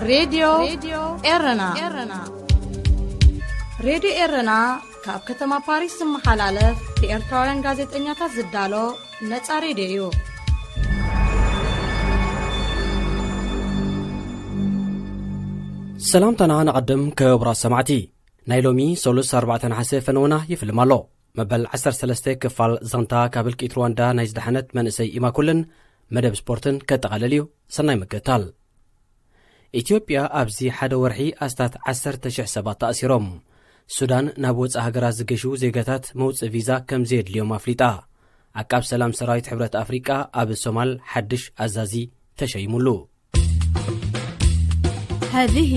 ሬድዮ ኤረና። ሬድዮ ኤረና ካብ ከተማ ፓሪስ ዝመሓላለፍ ብኤርትራውያን ጋዜጠኛታት ዝዳሎ ነጻ ሬድዮ እዩ። ሰላምታና ነቐድም ክቡራት ሰማዕቲ። ናይ ሎሚ ሰሉስ ኣርባዕተ ነሓሰ ፈነወና ይፍልም ኣሎ። መበል ዓሰርተ ሰለስተ ክፋል ዛንታ ካብ ህልቂት ሩዋንዳ ናይ ዝደሓነት መንእሰይ ኢማኩልን መደብ ስፖርትን ከጠቓልል እዩ። ሰናይ ምክትታል። ኢትዮጵያ ኣብዚ ሓደ ወርሒ ኣስታት ዓሰርተ ሽሕ ሰባት ተኣሲሮም። ሱዳን ናብ ወጻኢ ሃገራት ዝገሹ ዜጋታት መውጽኢ ቪዛ ከም ዘየድልዮም ኣፍሊጣ። ዓቃብ ሰላም ሰራዊት ሕብረት ኣፍሪቃ ኣብ ሶማል ሓድሽ ኣዛዚ ተሸይሙሉ። هذه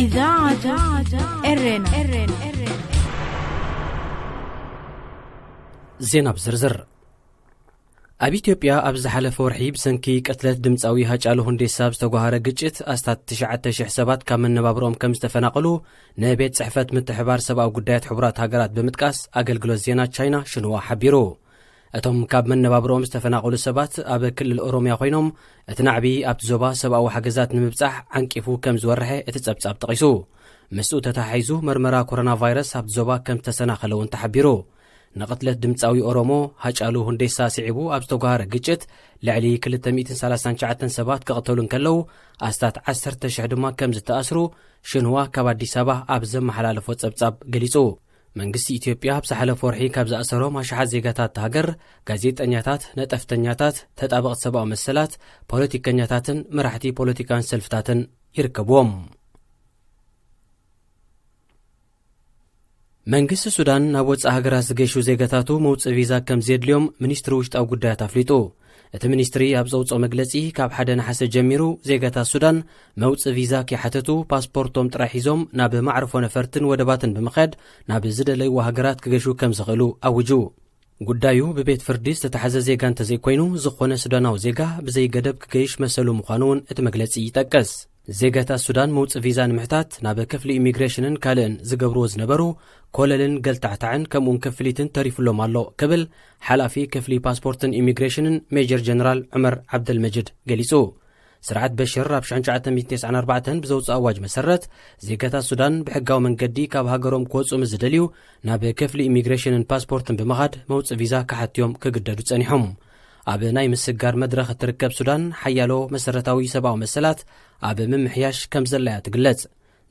إذاعة إرنا. ዜና ብዝርዝር። ኣብ ኢትዮጵያ ኣብ ዝሓለፈ ወርሒ ብሰንኪ ቅትለት ድምፃዊ ሃጫሉ ሁንዴሳ ብዝተጓሃረ ግጭት ኣስታት ትሽዓተ ሽሕ ሰባት ካብ መነባብሮኦም ከም ዝተፈናቐሉ ንቤት ጽሕፈት ምትሕባር ሰብኣዊ ጉዳያት ሕቡራት ሃገራት ብምጥቃስ ኣገልግሎት ዜና ቻይና ሽንዋ ሓቢሩ። እቶም ካብ መነባብሮኦም ዝተፈናቐሉ ሰባት ኣብ ክልል ኦሮምያ ኮይኖም፣ እቲ ናዕቢ ኣብቲ ዞባ ሰብኣዊ ሓገዛት ንምብጻሕ ዓንቂፉ ከም ዝወርሐ እቲ ጸብጻብ ጠቒሱ። ምስኡ ተተሓሒዙ መርመራ ኮሮና ቫይረስ ኣብቲ ዞባ ከም ዝተሰናኸለ እውን ተሓቢሩ። ንቕትለት ድምጻዊ ኦሮሞ ሃጫሉ ሁንዴሳ ስዒቡ ኣብ ዝተጓሃረ ግጭት ልዕሊ ክልተ ሚእትን ሰላሳን ትሽዓተን ሰባት ክቕተሉ እንከለዉ፣ ኣስታት ዓሰርተ ሽሕ ድማ ከም ዝተኣስሩ ሽንዋ ካብ ኣዲስ ኣበባ ኣብ ዘመሓላለፎ ጸብጻብ ገሊጹ። መንግስቲ ኢትዮጵያ ኣብ ዝሓለፈ ወርሒ ካብ ዝኣሰሮም ኣሽሓት ዜጋታት እታ ሃገር፣ ጋዜጠኛታት፣ ነጠፍተኛታት፣ ተጣበቕቲ ሰብኣዊ መሰላት፣ ፖለቲከኛታትን መራሕቲ ፖለቲካን ሰልፍታትን ይርከብዎም። መንግስቲ ሱዳን ናብ ወጻኢ ሃገራት ዝገሹ ዜጋታቱ መውጽኢ ቪዛ ከም ዘየድልዮም ሚኒስትሪ ውሽጣዊ ጉዳያት ኣፍሊጡ። እቲ ሚኒስትሪ ኣብ ዘውጽኦ መግለጺ፣ ካብ ሓደ ነሓሰ ጀሚሩ ዜጋታት ሱዳን መውጽኢ ቪዛ ከይሓተቱ ፓስፖርቶም ጥራይ ሒዞም ናብ ማዕርፎ ነፈርትን ወደባትን ብምኻድ ናብ ዝደለይዎ ሃገራት ክገሹ ከም ዝኽእሉ ኣውጁ። ጉዳዩ ብቤት ፍርዲ ዝተታሕዘ ዜጋ እንተዘይኮይኑ፣ ዝኾነ ሱዳናዊ ዜጋ ብዘይ ገደብ ክገይሽ መሰሉ ምዃኑ እውን እቲ መግለጺ ይጠቅስ። ዜጋታት ሱዳን መውጽኢ ቪዛ ንምሕታት ናብ ክፍሊ ኢሚግሬሽንን ካልእን ዝገብርዎ ዝነበሩ ኮለልን ገልታዕታዕን ከምኡውን ክፍሊትን ተሪፉሎም ኣሎ ክብል ሓላፊ ክፍሊ ፓስፖርትን ኢሚግሬሽንን ሜጀር ጀነራል ዑመር ዓብደልመጅድ ገሊጹ። ስርዓት በሽር ኣብ ሽሕን ትሽዓተ ሚእትን ተስዓን ኣርባዕተን ብዘውፅኦ ኣዋጅ መሰረት፣ ዜጋታት ሱዳን ብሕጋዊ መንገዲ ካብ ሃገሮም ክወፁ ምስ ዝደልዩ፣ ናብ ክፍሊ ኢሚግሬሽንን ፓስፖርትን ብምኻድ መውፅእ ቪዛ ክሓትዮም ክግደዱ ጸኒሖም። ኣብ ናይ ምስጋር መድረኽ እትርከብ ሱዳን፣ ሓያሎ መሰረታዊ ሰብኣዊ መሰላት ኣብ ምምሕያሽ ከም ዘላ እያ ትግለጽ።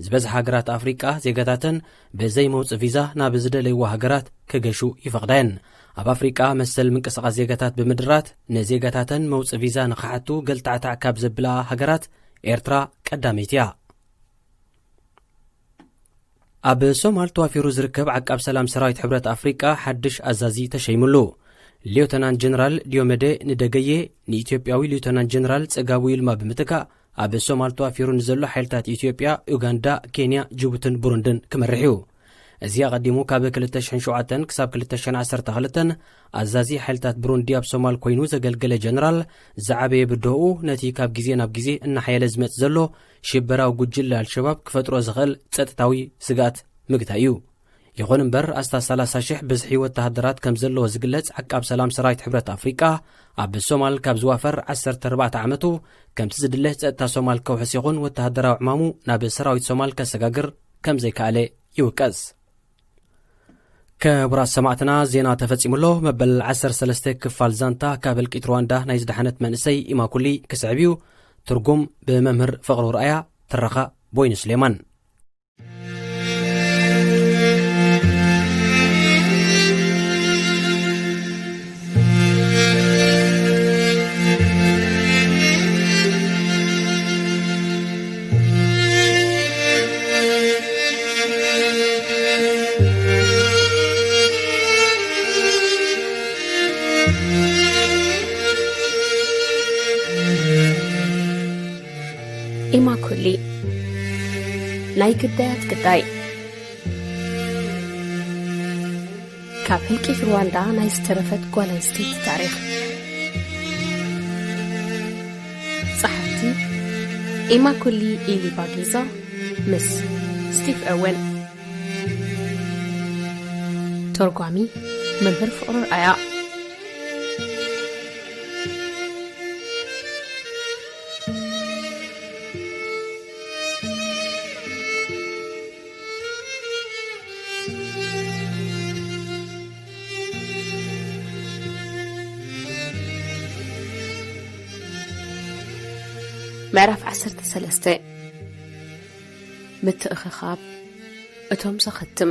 ዝበዝሓ ሃገራት ኣፍሪቃ ዜጋታተን ብዘይ መውጽእ ቪዛ ናብ ዝደለይዎ ሃገራት ክገሹ ይፈቕዳ እየን። ኣብ ኣፍሪቃ መሰል ምንቅስቓስ ዜጋታት ብምድራት፣ ንዜጋታተን መውጽእ ቪዛ ንኽሓቱ ገልታዕታዕ ካብ ዘብላ ሃገራት ኤርትራ ቀዳመይቲ እያ። ኣብ ሶማል ተዋፊሩ ዝርከብ ዓቃብ ሰላም ሰራዊት ሕብረት ኣፍሪቃ ሓድሽ ኣዛዚ ተሸይሙሉ። ሌውተናንት ጀነራል ዲዮመደ ንደገየ ንኢትዮጵያዊ ሌውተናንት ጀነራል ጽጋቡ ይልማ ብምትካእ፣ ኣብ ሶማል ተዋፊሩ ንዘሎ ሓይልታት ኢትዮጵያ፣ ኡጋንዳ፣ ኬንያ፣ ጅቡትን ቡሩንድን ክመርሕ እዩ። እዚ ኣቐዲሙ ካብ ክልተ ሽሕን ሸውዓተን ክሳብ ክልተ ሽሕን ዓሰርተ ክልተን ኣዛዚ ሓይልታት ብሩንዲ ኣብ ሶማል ኮይኑ ዘገልገለ ጀነራል፣ ዝዓበየ ብድሆኡ ነቲ ካብ ግዜ ናብ ግዜ እናሓየለ ዝመጽእ ዘሎ ሽበራዊ ጉጅለ ኣልሸባብ ክፈጥሮ ዝኽእል ጸጥታዊ ስግኣት ምግታይ እዩ። ይኹን እምበር፣ ኣስታት ሰላሳ ሽሕ ብዝሒ ወተሃደራት ከም ዘለዎ ዝግለጽ ዓቃብ ሰላም ሰራዊት ሕብረት ኣፍሪቃ፣ ኣብ ሶማል ካብ ዝዋፈር ዓሰርተ ኣርባዕተ ዓመቱ፣ ከምቲ ዝድለ ጸጥታ ሶማል ከውሕስ ይኹን ወተሃደራዊ ዕማሙ ናብ ሰራዊት ሶማል ከሰጋግር ከም ዘይከኣለ ይውቀስ። ክቡራት ሰማዕትና፣ ዜና ተፈጺሙ ኣሎ። መበል ዓሰርተ ሰለስተ ክፋል ዛንታ ካብ ህልቂት ሩዋንዳ ናይ ዝደሓነት መንእሰይ ኢማኩሊ ክስዕብ እዩ። ትርጉም ብመምህር ፍቕሩ ርኣያ፣ ትረኻ ቦይኑ ስሌማን። ኢማኩሊ፣ ናይ ግዳያት ግዳይ። ካብ ህልቂት ሩዋንዳ ናይ ዝተረፈት ጓል ኣንስተይቲ ታሪኽ። ጸሓፍቲ፣ ኢማኩሊ ኢሊባጊዛ ምስ ስቲቭ ኦወን። ተርጓሚ፣ መምህር ፍቕሩ ርኣያ። ምዕራፍ ዓሰርተ ሰለስተ። ምትእኽኻብ እቶም ዘኸትም።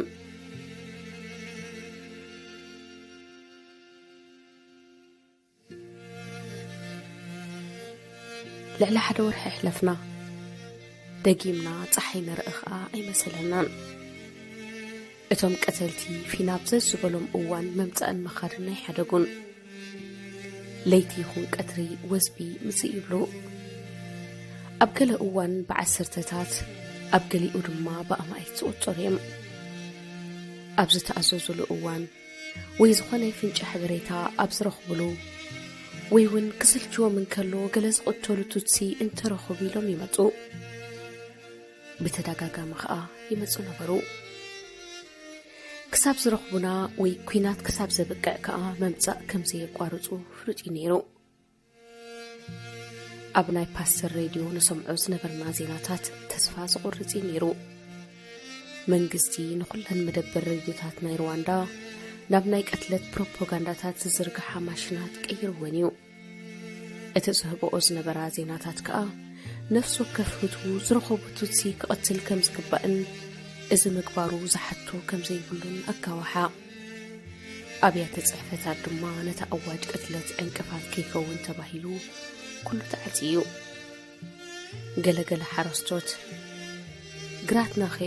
ልዕሊ ሓደ ወርሒ ኣሕለፍና። ደጊምና ጸሓይ ንርኢ ኸኣ ኣይመሰለናን። እቶም ቀተልቲ ፊናብ ዘዝበሎም እዋን ምምጻእን ምኻድን ኣይሓደጉን። ለይቲ ይኹን ቀትሪ ወዝቢ ምጽእ ይብሉ። ኣብ ገለ እዋን ብዓሰርተታት፣ ኣብ ገሊኡ ድማ ብኣማኢት ዝቑጸሩ እዮም። ኣብ ዝተኣዘዙሉ እዋን ወይ ዝኾነ ፍንጪ ሓበሬታ ኣብ ዝረኽቡሉ፣ ወይ እውን ክስልችዎም እንከሎ ገለ ዝቕተሉ ቱትሲ እንተረኽቡ ኢሎም ይመጹ። ብተደጋጋሚ ኸኣ ይመጹ ነበሩ። ክሳብ ዝረኽቡና ወይ ኲናት ክሳብ ዘብቅዕ ከኣ ምምጻእ ከም ዘየቋርጹ ፍሉጥ እዩ ነይሩ። ኣብ ናይ ፓስተር ሬድዮ ንሰምዖ ዝነበርና ዜናታት ተስፋ ዝቑርጽ እዩ ነይሩ። መንግስቲ ንኹለን መደበር ሬድዮታት ናይ ሩዋንዳ ናብ ናይ ቅትለት ፕሮፓጋንዳታት ዝዝርግሓ ማሽናት ቀይርወን እዩ። እቲ ዝህብኦ ዝነበራ ዜናታት ከኣ ነፍሲ ወከፍ ሁቱ ዝረኸቦ ቱትሲ ክቐትል ከም ዝግባእን እዚ ምግባሩ ዝሓቶ ከም ዘይብሉን ኣጋወሓ። ኣብያተ ጽሕፈታት ድማ ነቲ ኣዋጅ ቅትለት ዕንቅፋት ከይከውን ተባሂሉ ኩሉ ተዓጽዩ እዩ። ገለገለ ሓረስቶት፣ "ግራትናኸ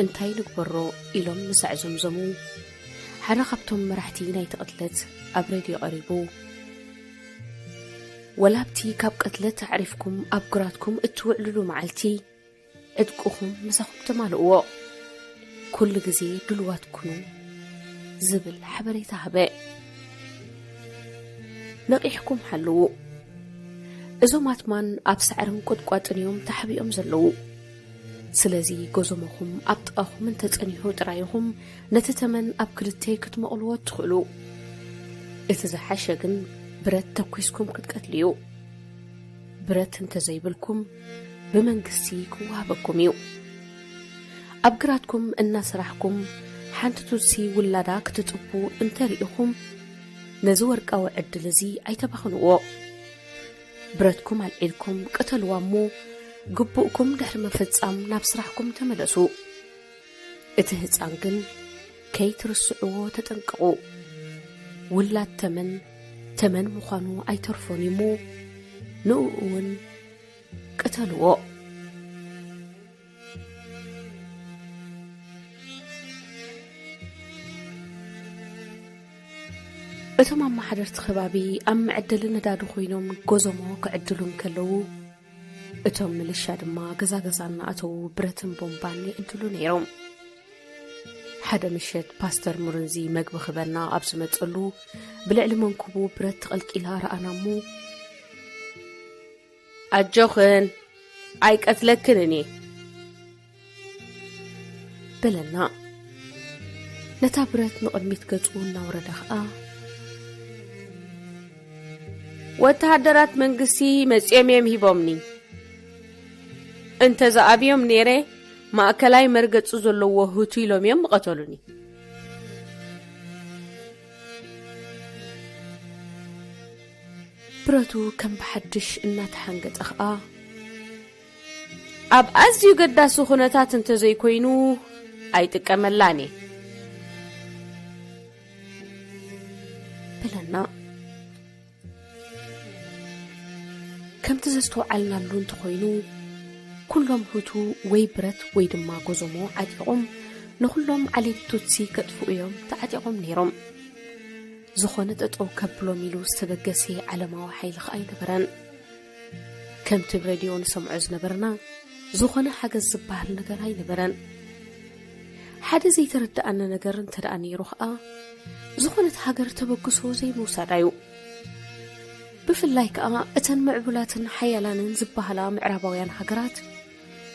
እንታይ ንግበሮ?" ኢሎም ምስ ኣዕዘምዘሙ፣ ሓደ ካብቶም መራሕቲ ናይቲ ቅትለት ኣብ ሬድዮ ቀሪቡ፣ "ወላ ኣብቲ ካብ ቅትለት ኣዕሪፍኩም ኣብ ግራትኩም እትውዕልሉ መዓልቲ፣ ዕጥቅኹም ምሳኹም ተማልእዎ። ኩሉ ግዜ ድሉዋት ኩኑ" ዝብል ሓበሬታ ሃበ። "ነቒሕኩም ሓልዉ። እዞም ኣትማን ኣብ ሳዕርን ቁጥቋጥን እዮም ተሓቢኦም ዘለዉ። ስለዚ ጎዞሞኹም ኣብ ጥቓኹም እንተጸኒሑ ጥራይ ኢኹም ነቲ ተመን ኣብ ክልተ ክትመቕልዎ እትኽእሉ። እቲ ዝሓሸ ግን ብረት ተኲስኩም ክትቀትሉ እዩ። ብረት እንተዘይብልኩም ብመንግስቲ ክወሃበኩም እዩ። ኣብ ግራትኩም እናሰራሕኩም ሓንቲ ቱትሲ ውላዳ ክትጥቡ እንተርኢኹም ነዚ ወርቃዊ ዕድል እዚ ኣይተባኽንዎ። ብረትኩም ኣልዒልኩም ቅተልዋ እሞ ግቡእኩም ድሕሪ ምፍጻም ናብ ስራሕኩም ተመለሱ። እቲ ህጻን ግን ከይትርስዕዎ ተጠንቀቑ። ውላድ ተመን፣ ተመን ምዃኑ ኣይተርፎን እዩ እሞ ንኡ እውን ቅተልዎ።" እቶም ኣመሓደርቲ ከባቢ ኣብ መዐደሊ ነዳዲ ኮይኖም ጎዞሞ ክዕድሉ እንከለዉ፣ እቶም ምልሻ ድማ ገዛ ገዛ እናኣተዉ ብረትን ቦምባን ይዕድሉ ነይሮም። ሓደ ምሸት ፓስተር ሙርንዚ መግቢ ክበና ኣብ ዝመጸሉ፣ ብልዕሊ መንኩቡ ብረት ተቐልቂላ ረኣና እሞ፣ "ኣጆኽን፣ ኣይቀትለክንን እየ" በለና። ነታ ብረት ንቕድሚት ገጹ እናወረደ ኸኣ፣ "ወተሃደራት መንግስቲ መጺኦም እዮም ሂቦምኒ። እንተ ዝኣብዮም ነይረ፣ ማእከላይ መርገጺ ዘለዎ ሁቱ ኢሎም እዮም ምቐተሉኒ።" ብረቱ ከም ብሓድሽ እናተሓንገጠ ኸኣ፣ "ኣብ ኣዝዩ ገዳሲ ኩነታት እንተዘይኮይኑ ኣይጥቀመላን እየ" በለና። ከምቲ ዘስተውዓልናሉ እንተኾይኑ፣ ኩሎም ሁቱ ወይ ብረት ወይ ድማ ጎዞሞ ዓጢቖም ንኹሎም ዓሌት ቱትሲ ከጥፍኡ እዮም ተዓጢቖም ነይሮም። ዝኾነ ጠጠው ከብሎም ኢሉ ዝተበገሰ ዓለማዊ ሓይሊ ኸኣ ኣይነበረን። ከምቲ ብሬድዮ ንሰምዖ ዝነበርና፣ ዝኾነ ሓገዝ ዝበሃል ነገር ኣይነበረን። ሓደ ዘይተረድኣኒ ነገር እንተ ደኣ ነይሩ ኸኣ፣ ዝኾነት ሃገር ተበግሶ ዘይምውሳዳ እዩ። ብፍላይ ከኣ እተን ምዕቡላትን ሓያላንን ዝበሃላ ምዕራባውያን ሃገራት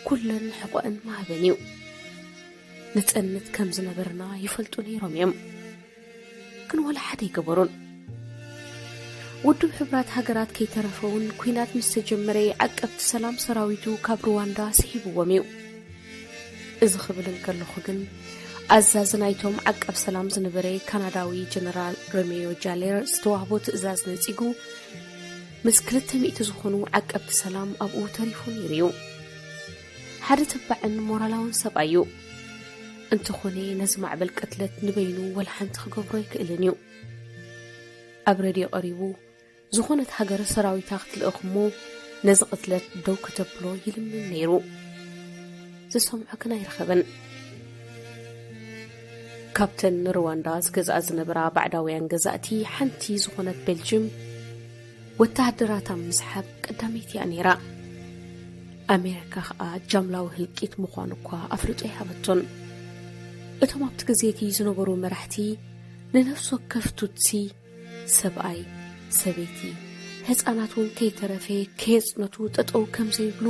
ኩለን ሕቖአን መሃበን እዩ። ንጸንት ከም ዝነበርና ይፈልጡ ነይሮም እዮም። ግን ወላ ሓደ ኣይገበሩን። ውድብ ሕቡራት ሃገራት ከይተረፈ እውን ኲናት ምስ ተጀመረ፣ ዓቀብቲ ሰላም ሰራዊቱ ካብ ሩዋንዳ ስሒብዎም እዩ። እዚ ክብል እንከለኹ ግን፣ ኣዛዚ ናይቶም ዓቃብ ሰላም ዝነበረ ካናዳዊ ጀነራል ሮሜዮ ጃሌር ዝተዋህቦ ትእዛዝ ነጺጉ፣ ምስ ክልተ ሚእቲ ዝኾኑ ዓቀብቲ ሰላም ኣብኡ ተሪፉ ነይሩ እዩ። ሓደ ተባዕን ሞራላውን ሰብኣይ እዩ። እንተኾነ ነዚ ማዕበል ቅትለት ንበይኑ ወላ ሓንቲ ክገብሮ ኣይክእልን እዩ። ኣብ ሬድዮ ቀሪቡ ዝኾነት ሃገር ሰራዊታ ክትልእኽ እሞ ነዚ ቅትለት ደው ከተብሎ ይልምን ነይሩ። ዝሰምዖ ግን ኣይረኸበን። ካብተን ንሩዋንዳ ዝገዝኣ ዝነበራ ባዕዳውያን ገዛእቲ ሓንቲ ዝኾነት ቤልጅም ወተሃደራታ ምስሓብ ቀዳመይቲ እያ ነይራ። ኣሜሪካ ኸኣ ጃምላዊ ህልቂት ምዃኑ እኳ ኣፍልጦ ኣይሃበቶን። እቶም ኣብቲ ግዜ እቲ ዝነበሩ መራሕቲ ንነፍሲ ወከፍ ቱትሲ ሰብኣይ፣ ሰበይቲ፣ ህጻናት እውን ከይተረፈ ከየጽነቱ ጠጠው ከም ዘይብሉ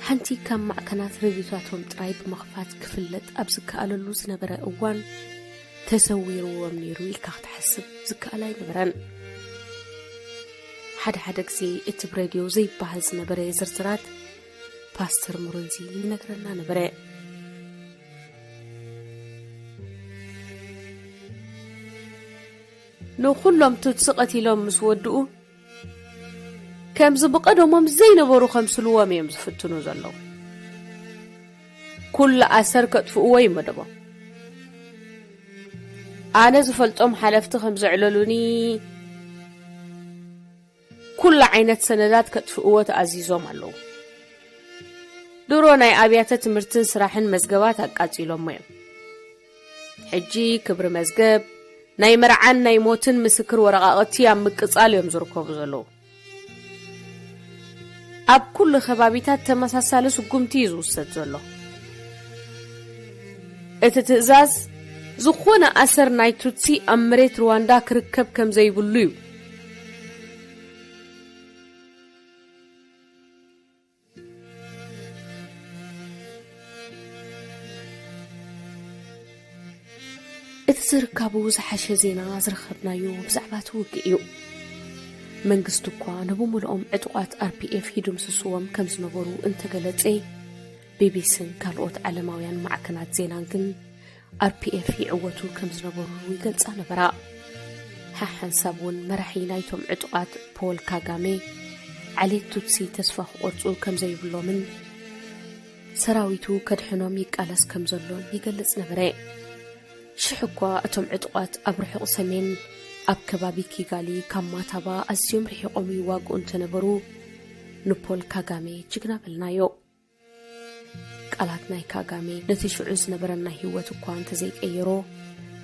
ሓንቲ ካብ ማዕከናት ሬድዮታቶም ጥራይ ብምኽፋት ክፍለጥ ኣብ ዝከኣለሉ ዝነበረ እዋን ተሰዊርዎም ነይሩ ኢልካ ክትሓስብ ዝከኣል ኣይነበረን። ሓደ ሓደ ግዜ እቲ ብሬድዮ ዘይበሃል ዝነበረ ዝርዝራት ፓስተር ሙርንዚ ይነግረና ነበረ። ንኹሎም ቱትሲ ቀቲሎም ምስ ወድኡ ከምዚ ብቐደሞም ዘይነበሩ ከምስልዎም እዮም ዝፍትኑ ዘለዉ። ኩሉ ኣሰር ከጥፍእዎ እዩ መደቦም። ኣነ ዝፈልጦም ሓለፍቲ ከም ዘዕለሉኒ ኩሉ ዓይነት ሰነዳት ከጥፍእዎ ተኣዚዞም ኣለዉ። ድሮ ናይ ኣብያተ ትምህርትን ስራሕን መዝገባት ኣቃጺሎሞ እዮም። ሕጂ ክብሪ መዝገብ፣ ናይ መርዓን ናይ ሞትን ምስክር ወረቓቕቲ ኣብ ምቅጻል እዮም ዝርከቡ ዘለዉ። ኣብ ኩሉ ከባቢታት ተመሳሳሊ ስጉምቲ እዩ ዝውሰድ ዘሎ። እቲ ትእዛዝ ዝኾነ ኣሰር ናይ ቱትሲ ኣብ መሬት ሩዋንዳ ክርከብ ከም ዘይብሉ እዩ። እቲ ዝርካቡ ዝሓሸ ዜና ዝረኸብናዮ ብዛዕባ እቲ ውግእ እዩ። መንግስቲ እኳ ንብምልኦም ዕጡቓት ኣር ፒ ኤፍ ይድምስስዎም ከም ዝነበሩ እንተገለጸ፣ ቢ ቢ ሲን ካልኦት ዓለማውያን ማዕከናት ዜናን ግን ኣር ፒ ኤፍ ይዕወቱ ከም ዝነበሩ ይገልጻ ነበራ። ሓሓንሳብ እውን መራሒ ናይቶም ዕጡቓት ፖል ካጋሜ ዓሌት ቱትሲ ተስፋ ክቖርጹ ከም ዘይብሎምን ሰራዊቱ ከድሕኖም ይቃለስ ከም ዘሎን ይገልጽ ነበረ። ሽሕ እኳ እቶም ዕጡቓት ኣብ ርሑቕ ሰሜን ኣብ ከባቢ ኪጋሊ ካብ ማታባ ኣዝዮም ርሒቖም ይዋግኡ እንተነበሩ፣ ንፖል ካጋሜ ጅግና በልናዮ። ቃላት ናይ ካጋሜ ነቲ ሽዑ ዝነበረና ህይወት እኳ እንተዘይቀየሮ፣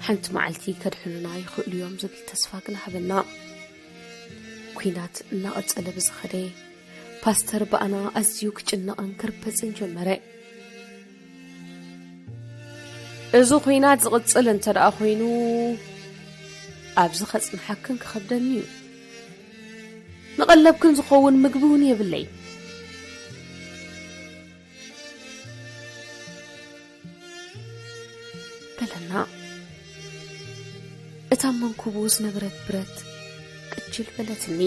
ሓንቲ መዓልቲ ከድሕኑና ይኽእሉ እዮም ዝብል ተስፋ ግን ሃበና። ኲናት እናቐጸለ ብዝኸደ፣ ፓስተር ብኣና ኣዝዩ ክጭነቕን ክርበጽን ጀመረ። እዚ ኲናት ዝቕጽል እንተ ደኣ ኾይኑ፣ ኣብዚ ኸጽንሓክን ክኸብደኒ እዩ። ንቐለብክን ዝኸውን ምግቢ እውን የብለይ። በለና። እታ መንኩቡ ዝነበረት ብረት ቅጅል በለትኒ።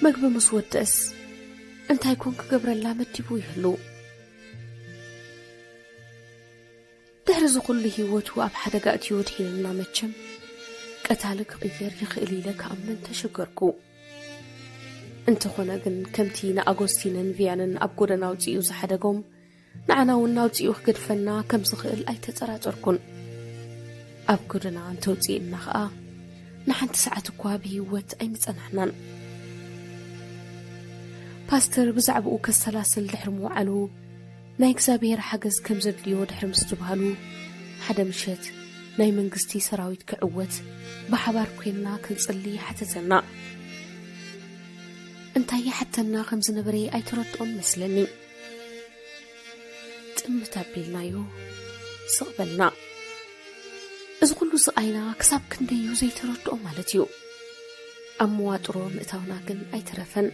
መግቢ ምስ ወደእስ እንታይ ኮን ክገብረላ መዲቡ ይህሉ? ድሕሪ እዚ ኩሉ ህይወቱ ኣብ ሓደጋ እትዩ ድሒንና መቸም ቀታሊ ክቕየር ይኽእል ኢለ ክኣምን ተሸገርኩ። እንተኾነ ግን ከምቲ ንኣጎስቲንን ቪያንን ኣብ ጎደና ኣውጺኡ ዝሓደጎም፣ ንዓና እውን ኣውጺኡ ክገድፈና ከም ዝኽእል ኣይተጠራጠርኩን። ኣብ ጎደና እንተውጺእና ኸኣ ንሓንቲ ሰዓት እኳ ብህይወት ኣይምጸናሕናን። ፓስተር ብዛዕባኡ ከሰላስል ድሕሪ ምውዓሉ ናይ እግዚኣብሔር ሓገዝ ከም ዘድልዮ ድሕሪ ምስ ዝበሃሉ፣ ሓደ ምሸት ናይ መንግስቲ ሰራዊት ክዕወት ብሓባር ኮይንና ክንጽሊ ሓተተና። እንታይ ይሓተና ከም ዝነበረ ኣይተረድኦን መስለኒ። ጥምት ኣቢልናዮ ስቕ በልና። እዚ ኩሉ ስቓይና ክሳብ ክንደይ እዩ ዘይተረድኦ ማለት እዩ። ኣብ መዋጥሮ ምእታውና ግን ኣይተረፈን።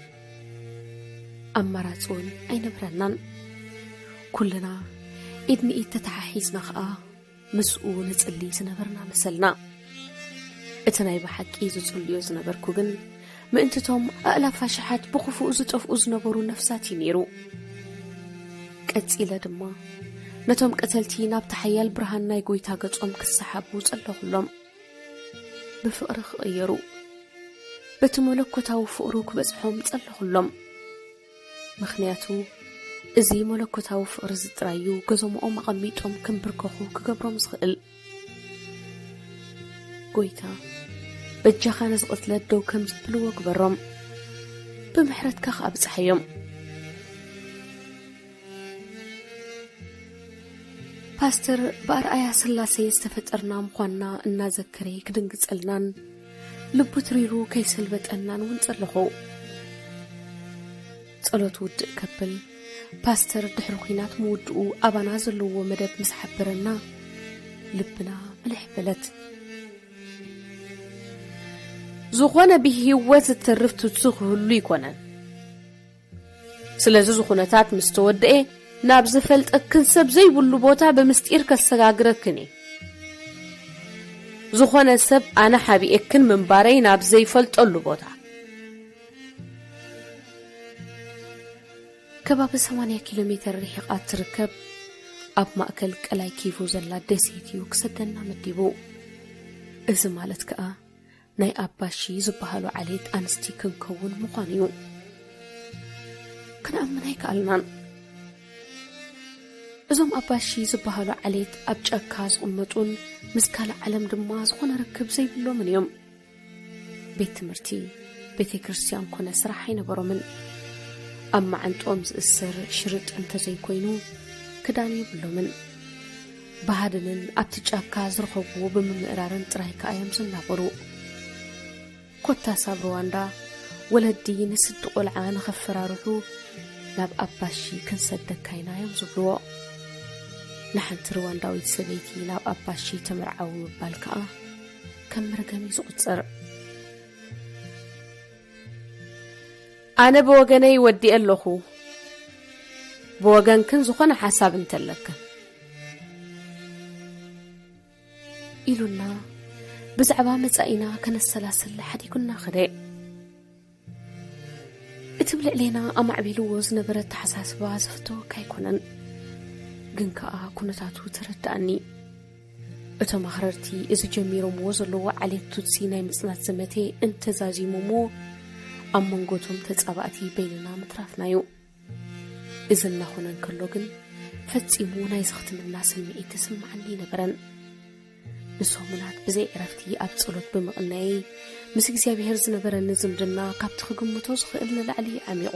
ኣማራጺ እውን ኣይነበረናን። ኩልና ኢድ ንኢድ ተተሓሒዝና ኸኣ ምስኡ ንጽሊ ዝነበርና መሰልና። እቲ ናይ ብሓቂ ዝጽልዮ ዝነበርኩ ግን ምእንትቶም ኣእላፍ ኣሽሓት ብኽፉእ ዝጠፍኡ ዝነበሩ ነፍሳት እዩ ነይሩ። ቀጺለ ድማ ነቶም ቀተልቲ ናብቲ ሓያል ብርሃን ናይ ጐይታ ገጾም ክሰሓቡ ጸለኹሎም። ብፍቕሪ ክቕየሩ፣ በቲ መለኮታዊ ፍቕሩ ክበጽሖም ጸለኹሎም። ምኽንያቱ፣ እዚ መለኮታዊ ፍቕሪ እዚ ጥራይ እዩ ገዞምኦም ኣቐሚጦም ክምብርከኹ ክገብሮም ዝኽእል። ጎይታ፣ በጃኻ ነዚ ቅትለት ደው ከም ዝብልዎ ግበሮም። ብምሕረትካ ከኣ ብጽሓዮም። ፓስተር ብኣርኣያ ስላሴ ዝተፈጠርና ምዃንና እናዘከረ ክድንግጸልናን ልቡ ትሪሩ ከይሰልበጠናን እውን ጸለኹ። ጸሎት ውድእ ከብል ፓስተር ድሕሪ ኲናት ምውድኡ ኣባና ዘለዎ መደብ ምስ ሓበረና ልብና ምልሕ በለት። ዝኾነ ብህይወት ዝተርፍ ትኩ ክህሉ ይኮነን። ስለዚ ዝኾነታት ምስ ተወደኤ ናብ ዝፈልጠክን ሰብ ዘይብሉ ቦታ ብምስጢር ከሰጋግረክን እየ። ዝኾነ ሰብ ኣነ ሓቢኤክን ምንባረይ ናብ ዘይፈልጠሉ ቦታ። ከባቢ ሰማንያ ኪሎ ሜተር ርሒቓ ትርከብ ኣብ ማእከል ቀላይ ኪቩ ዘላ ደሴት እዩ ክሰደና መዲቡ። እዚ ማለት ከኣ ናይ ኣባሺ ዝበሃሉ ዓሌት ኣንስቲ ክንከውን ምዃኑ እዩ። ክንኣምን ኣይከኣልናን። እዞም ኣባሺ ዝበሃሉ ዓሌት ኣብ ጫካ ዝቕመጡን ምስ ካልእ ዓለም ድማ ዝኾነ ርክብ ዘይብሎምን እዮም። ቤት ትምህርቲ፣ ቤተ ክርስቲያን ኮነ ስራሕ ኣይነበሮምን። ኣብ መዓንጥኦም ዝእሰር ሽርጥ እንተዘይኮይኑ ክዳን የብሎምን። ብሃድንን ኣብቲ ጫካ ዝረኸብዎ ብምምእራርን ጥራይ ከኣ እዮም ዝናበሩ። ኮታስ ኣብ ሩዋንዳ ወለዲ ንስዲ ቆልዓ ንኸፈራርሑ ናብ ኣባሺ ክንሰደካ ኢና እዮም ዝብልዎ። ንሓንቲ ሩዋንዳዊት ሰበይቲ ናብ ኣባሺ ተመርዓዊ ምባል ከኣ ከም መርገም እዩ ዝቑጸር። ኣነ ብወገነይ ወዲኤ ኣለኹ። ብወገንክን ዝኾነ ሓሳብ እንተለክን ኢሉና ብዛዕባ መጻኢና ከነሰላስል ሓዲጉና ኸደ። እቲ ብልዕሌና ኣማዕቢልዎ ዝነበረ ኣተሓሳስባ ዝፍተወካ ኣይኮነን። ግን ከኣ ኩነታቱ ተረዳእኒ። እቶም ኣኽረርቲ እዚ ጀሚሮምዎ ዘለዎ ዓሌት ቱትሲ ናይ ምጽናት ዘመተ እንተዛዚሞምዎ፣ ኣብ መንጎቶም ተጻባእቲ በይንና ምትራፍናዩ። እዚ እናኾነ እንከሎ ግን፣ ፈጺሙ ናይ ዝኽትምና ስምዒት ተሰማዓኒ ኣይነበረን። ንሰሙናት ብዘይ ዕረፍቲ ኣብ ጸሎት ብምቕናየይ፣ ምስ እግዚኣብሔር ዝነበረኒ ዝምድና ካብቲ ክግምቶ ዝኽእል ንላዕሊ ዓሚቑ።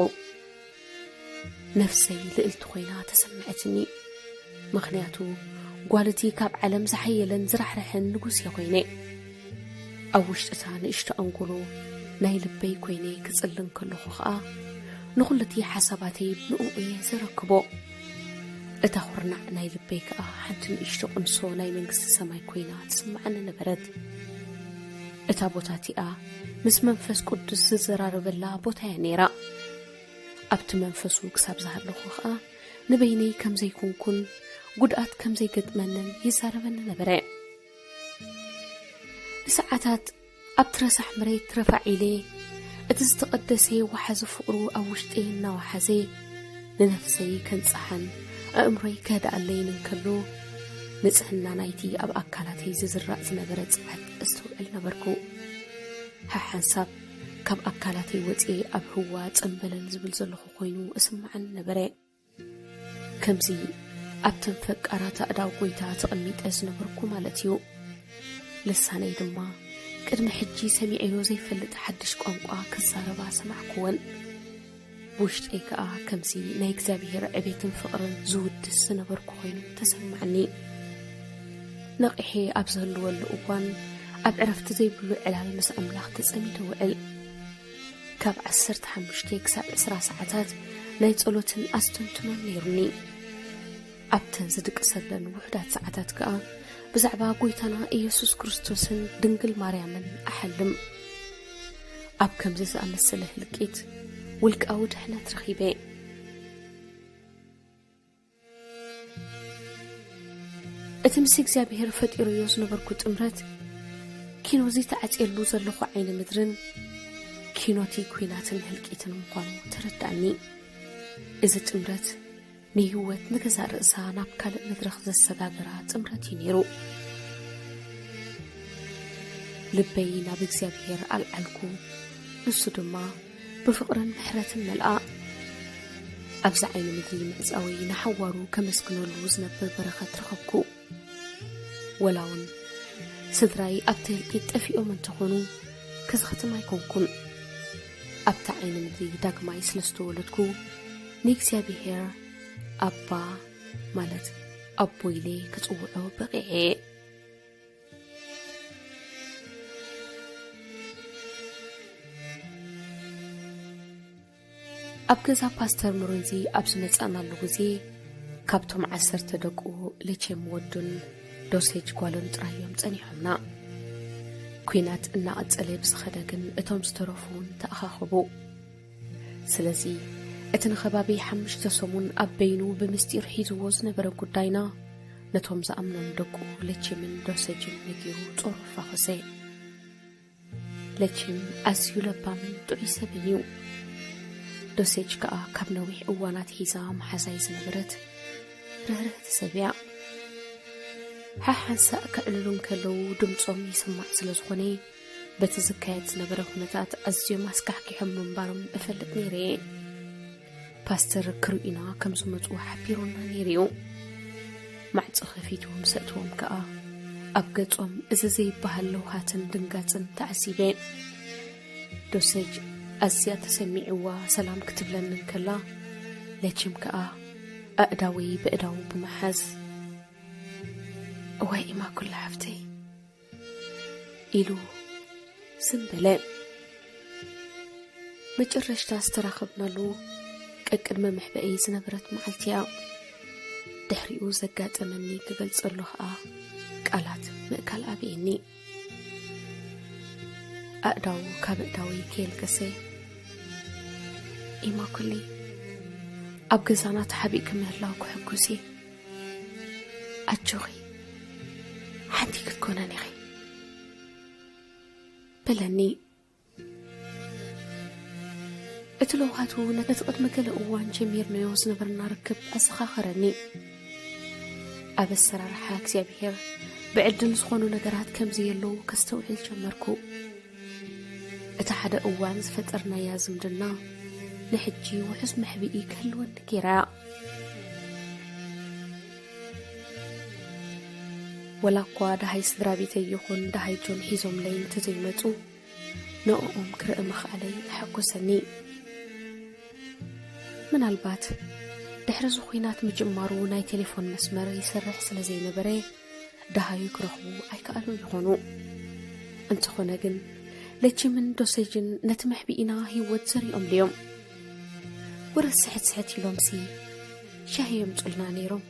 ነፍሰይ ልእልቲ ኮይና ተሰምዐትኒ። ምኽንያቱ፣ ጓል እቲ ካብ ዓለም ዝሓየለን ዝራሕርሐን ንጉስ እየ ኮይነ። ኣብ ውሽጢ እታ ንእሽቶ ኣንጎሎ ናይ ልበይ ኮይነ ክጽልን ከለኹ ኸኣ፣ ንኹሉ እቲ ሓሳባተይ ንእኡ እየ ዘረክቦ። እታ ኹርናዕ ናይ ልበይ ከኣ ሓንቲ ንእሽቶ ቅንሶ ናይ መንግስቲ ሰማይ ኮይና ትስምዓኒ ነበረት። እታ ቦታ እቲኣ ምስ መንፈስ ቅዱስ ዝዘራረበላ ቦታ እያ ነይራ። ኣብቲ መንፈሱ ክሳብ ዝሃለኹ ኸኣ፣ ንበይነይ ከም ዘይኮንኩን ጉድኣት ከም ዘይገጥመንን ይዛረበኒ ነበረ። ንሰዓታት ኣብቲ ረሳሕ መሬት ረፋዕ ኢለ፣ እቲ ዝተቐደሰ ወሓዚ ፍቕሩ ኣብ ውሽጠይ እናወሓዘ፣ ንነፍሰይ ከንጽሓን ኣእምሮይ ከህድኣለይን እንከሎ፣ ንጽህና ናይቲ ኣብ ኣካላተይ ዝዝራእ ዝነበረ ጽፍዐት እስተውዕል ነበርኩ። ሓሓንሳብ ካብ ኣካላተይ ወጺኤ ኣብ ህዋ ጸምበለል ዝብል ዘለኹ ኮይኑ እስምዓኒ ነበረ። ከምዚ ኣብተን ፈቃራት ኣእዳው ጎይታ ተቐሚጠ ዝነበርኩ ማለት እዩ። ልሳነይ ድማ ቅድሚ ሕጂ ሰሚዐዮ ዘይፈልጥ ሓድሽ ቋንቋ ክዛረባ ሰማዕኩወን። ብውሽጠይ ከኣ ከምዚ ናይ እግዚኣብሔር ዕቤትን ፍቕርን ዝውድስ ዝነበርኩ ኮይኑ ተሰማዕኒ። ነቒሐ ኣብ ዝህልወሉ እዋን ኣብ ዕረፍቲ ዘይብሉ ዕላል ምስ ኣምላኽ ተጸሚደ ውዕል። ካብ ዓሰርተ ሓሙሽተ ክሳብ ዕስራ ሰዓታት ናይ ጸሎትን ኣስተንትኖን ነይሩኒ። ኣብተን ዝድቅሰለን ውሑዳት ሰዓታት ከኣ ብዛዕባ ጎይታና ኢየሱስ ክርስቶስን ድንግል ማርያምን ኣሓልም። ኣብ ከምዚ ዝኣመሰለ ህልቂት ውልቃዊ ድሕነት ረኺበ። እቲ ምስ እግዚኣብሔር ፈጢረዮ ዝነበርኩ ጥምረት፣ ኪኖ እዚ ተዓጽየሉ ዘለኹ ዓይኒ ምድርን ኪኖቲ ኲናትን ህልቂትን ምዃኑ ተረዳእኒ። እዚ ጥምረት ንህይወት ንገዛእ ርእሳ ናብ ካልእ መድረኽ ዘሰጋገራ ጥምረት እዩ ነይሩ። ልበይ ናብ እግዚኣብሔር ኣልዓልኩ፣ ንሱ ድማ ብፍቕርን ምሕረትን መልኣ። ኣብዚ ዓይኒ ምድሪ ምዕጻወይ ንሓዋሩ ከመስግነሉ ዝነብር በረኸት ረኸብኩ። ወላ እውን ስድራይ ኣብቲ ህልቂት ጠፊኦም እንተኾኑ፣ ክዝኽትም ኣይኮንኩን። ኣብታ ዓይኒ ምድሪ ዳግማይ ስለ ዝተወለድኩ፣ ንእግዚኣብሔር ኣባ፣ ማለት ኣቦ ኢለ ክጽውዖ በቒዐ። ኣብ ገዛ ፓስተር ሙሩንዚ ኣብ ዝመጻእናሉ ግዜ፣ ካብቶም ዓሰርተ ደቁ፣ ለቼም ወዱን ዶሴጅ ጓሉን ጥራይ እዮም ጸኒሖምና። ኲናት እናቐጸለ ብዝኸደ ግን፣ እቶም ዝተረፉ እውን ተኣኻኸቡ። ስለዚ፣ እቲ ንኸባቢ ሓሙሽተ ሰሙን ኣብ በይኑ ብምስጢር ሒዝዎ ዝነበረ ጉዳይና፣ ነቶም ዝኣምኖም ደቁ ለቺምን ዶሰጅን ነጊሩ ጾሩ ፋኾሰ። ለቺም ኣዝዩ ለባምን ጥዑይ ሰብን እዩ። ዶሴጅ ከኣ ካብ ነዊሕ እዋን ኣትሒዛ መሓዛይ ዝነበረት ርህርህቲ ሰብ እያ። ሓሓንሳእ ከዕልሉ እንከለዉ ድምጾም ይስማዕ ስለ ዝኾነ፣ በቲ ዝካየድ ዝነበረ ኩነታት ኣዝዮም ኣስካሕኪሖም ምንባሮም እፈልጥ ነይረ እየ። ፓስተር ክርእዩና ከም ዝመጹ ሓቢሩና ነይሩ እዩ። ማዕጾ ከፊቱ ምስ ኣእትዎም ከኣ፣ ኣብ ገጾም እዚ ዘይበሃል ለውሃትን ድንጋጽን ተዓዚበ። ዶሴጅ ኣዝያ ተሰሚዕዋ ሰላም ክትብለኒ እንከላ፣ ለቺም ከኣ ኣእዳወይ በእዳዉ ብምሓዝ፣ "እዋይ ኢማኩላ ሓፍተይ" ኢሉ ዝም በለ። መጨረሽታ ዝተራኸብናሉ ቀቅድሚ መሕበኢ ዝነበረት መዓልቲ እያ። ድሕሪኡ ዘጋጠመኒ ክገልጸሉ ኸኣ ቃላት ምእካል ኣበየኒ። ኣእዳዉ ካብ ኣእዳወይ ከየልገሰ፣ "ኢማኩሊ፣ ኣብ ገዛና ተሓቢእኪ ምህላውኪ ሕጉስ እየ። ኣጆኺ፣ ሓንቲ ክትኮነን ኢኺ" በለኒ። እቲ ለውሃቱ ነቲ ቅድሚ ገለ እዋን ጀሚርናዮ ዝነበርና ርክብ ኣዘኻኸረኒ። ኣብ ኣሰራርሓ እግዚኣብሔር ብዕድል ዝኾኑ ነገራት ከም ዘየለዉ ከስተውዕል ጀመርኩ። እቲ ሓደ እዋን ዝፈጠርናያ ዝምድና ንሕጂ ውሑስ መሕብኢ ክህልወኒ ገይራ። ወላ እኳ ደሃይ ስድራ ቤተይ ይኹን ደሃይ ጆን ሒዞምለይ እንተዘይመጹ፣ ንዕኦም ክርኢ ምኽኣለይ ኣሐጎሰኒ። ምናልባት ድሕሪ እዚ ኹናት ምጅማሩ ናይ ቴሌፎን መስመር ይሰርሕ ስለ ዘይነበረ፣ ደሃዩ ክረኽቡ ኣይከኣሉን ይኾኑ። እንተኾነ ግን፣ ለቺምን ዶሴጅን ነቲ መሕብኢና ህይወት ዘሪኦምልዮም። ውርስ ስሕት ስሕት ኢሎምሲ ሻሂ የምጹልና ነይሮም።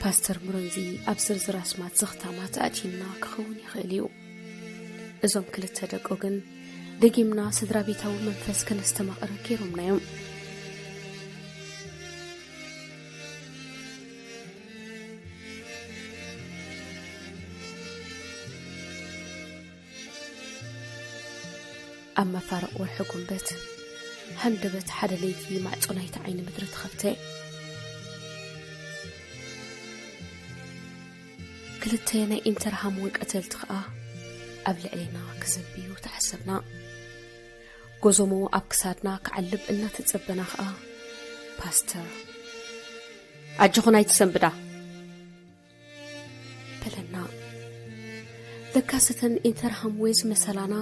ፓስተር ሙረንዚ ኣብ ዝርዝር ኣስማት ዘኽታማት ኣእቲዩና ክኸውን ይኽእል እዩ። እዞም ክልተ ደቁ ግን ደጊምና ስድራ ቤታዊ መንፈስ ከነስተማቕር ገይሮምና እዮም። ኣብ መፋርቕ ወርሒ ጉንበት፣ ሃንደበት ሓደ ለይቲ ማዕጾ ናይቲ ዓይኒ ምድሪ ተኸፍተ። ክልተ ናይ ኢንተርሃምወ ቀተልቲ ኸኣ ኣብ ልዕሌና ክዘንብዩ ተዓሰብና። ጎዞሞ ኣብ ክሳድና ክዓልብ እናተጸበና ኸኣ፣ ፓስተር፣ "ኣጆኹን ኣይትሰንብዳ" በለና። ለካስ እተን ኢንተርሃምወ ዝመሰላና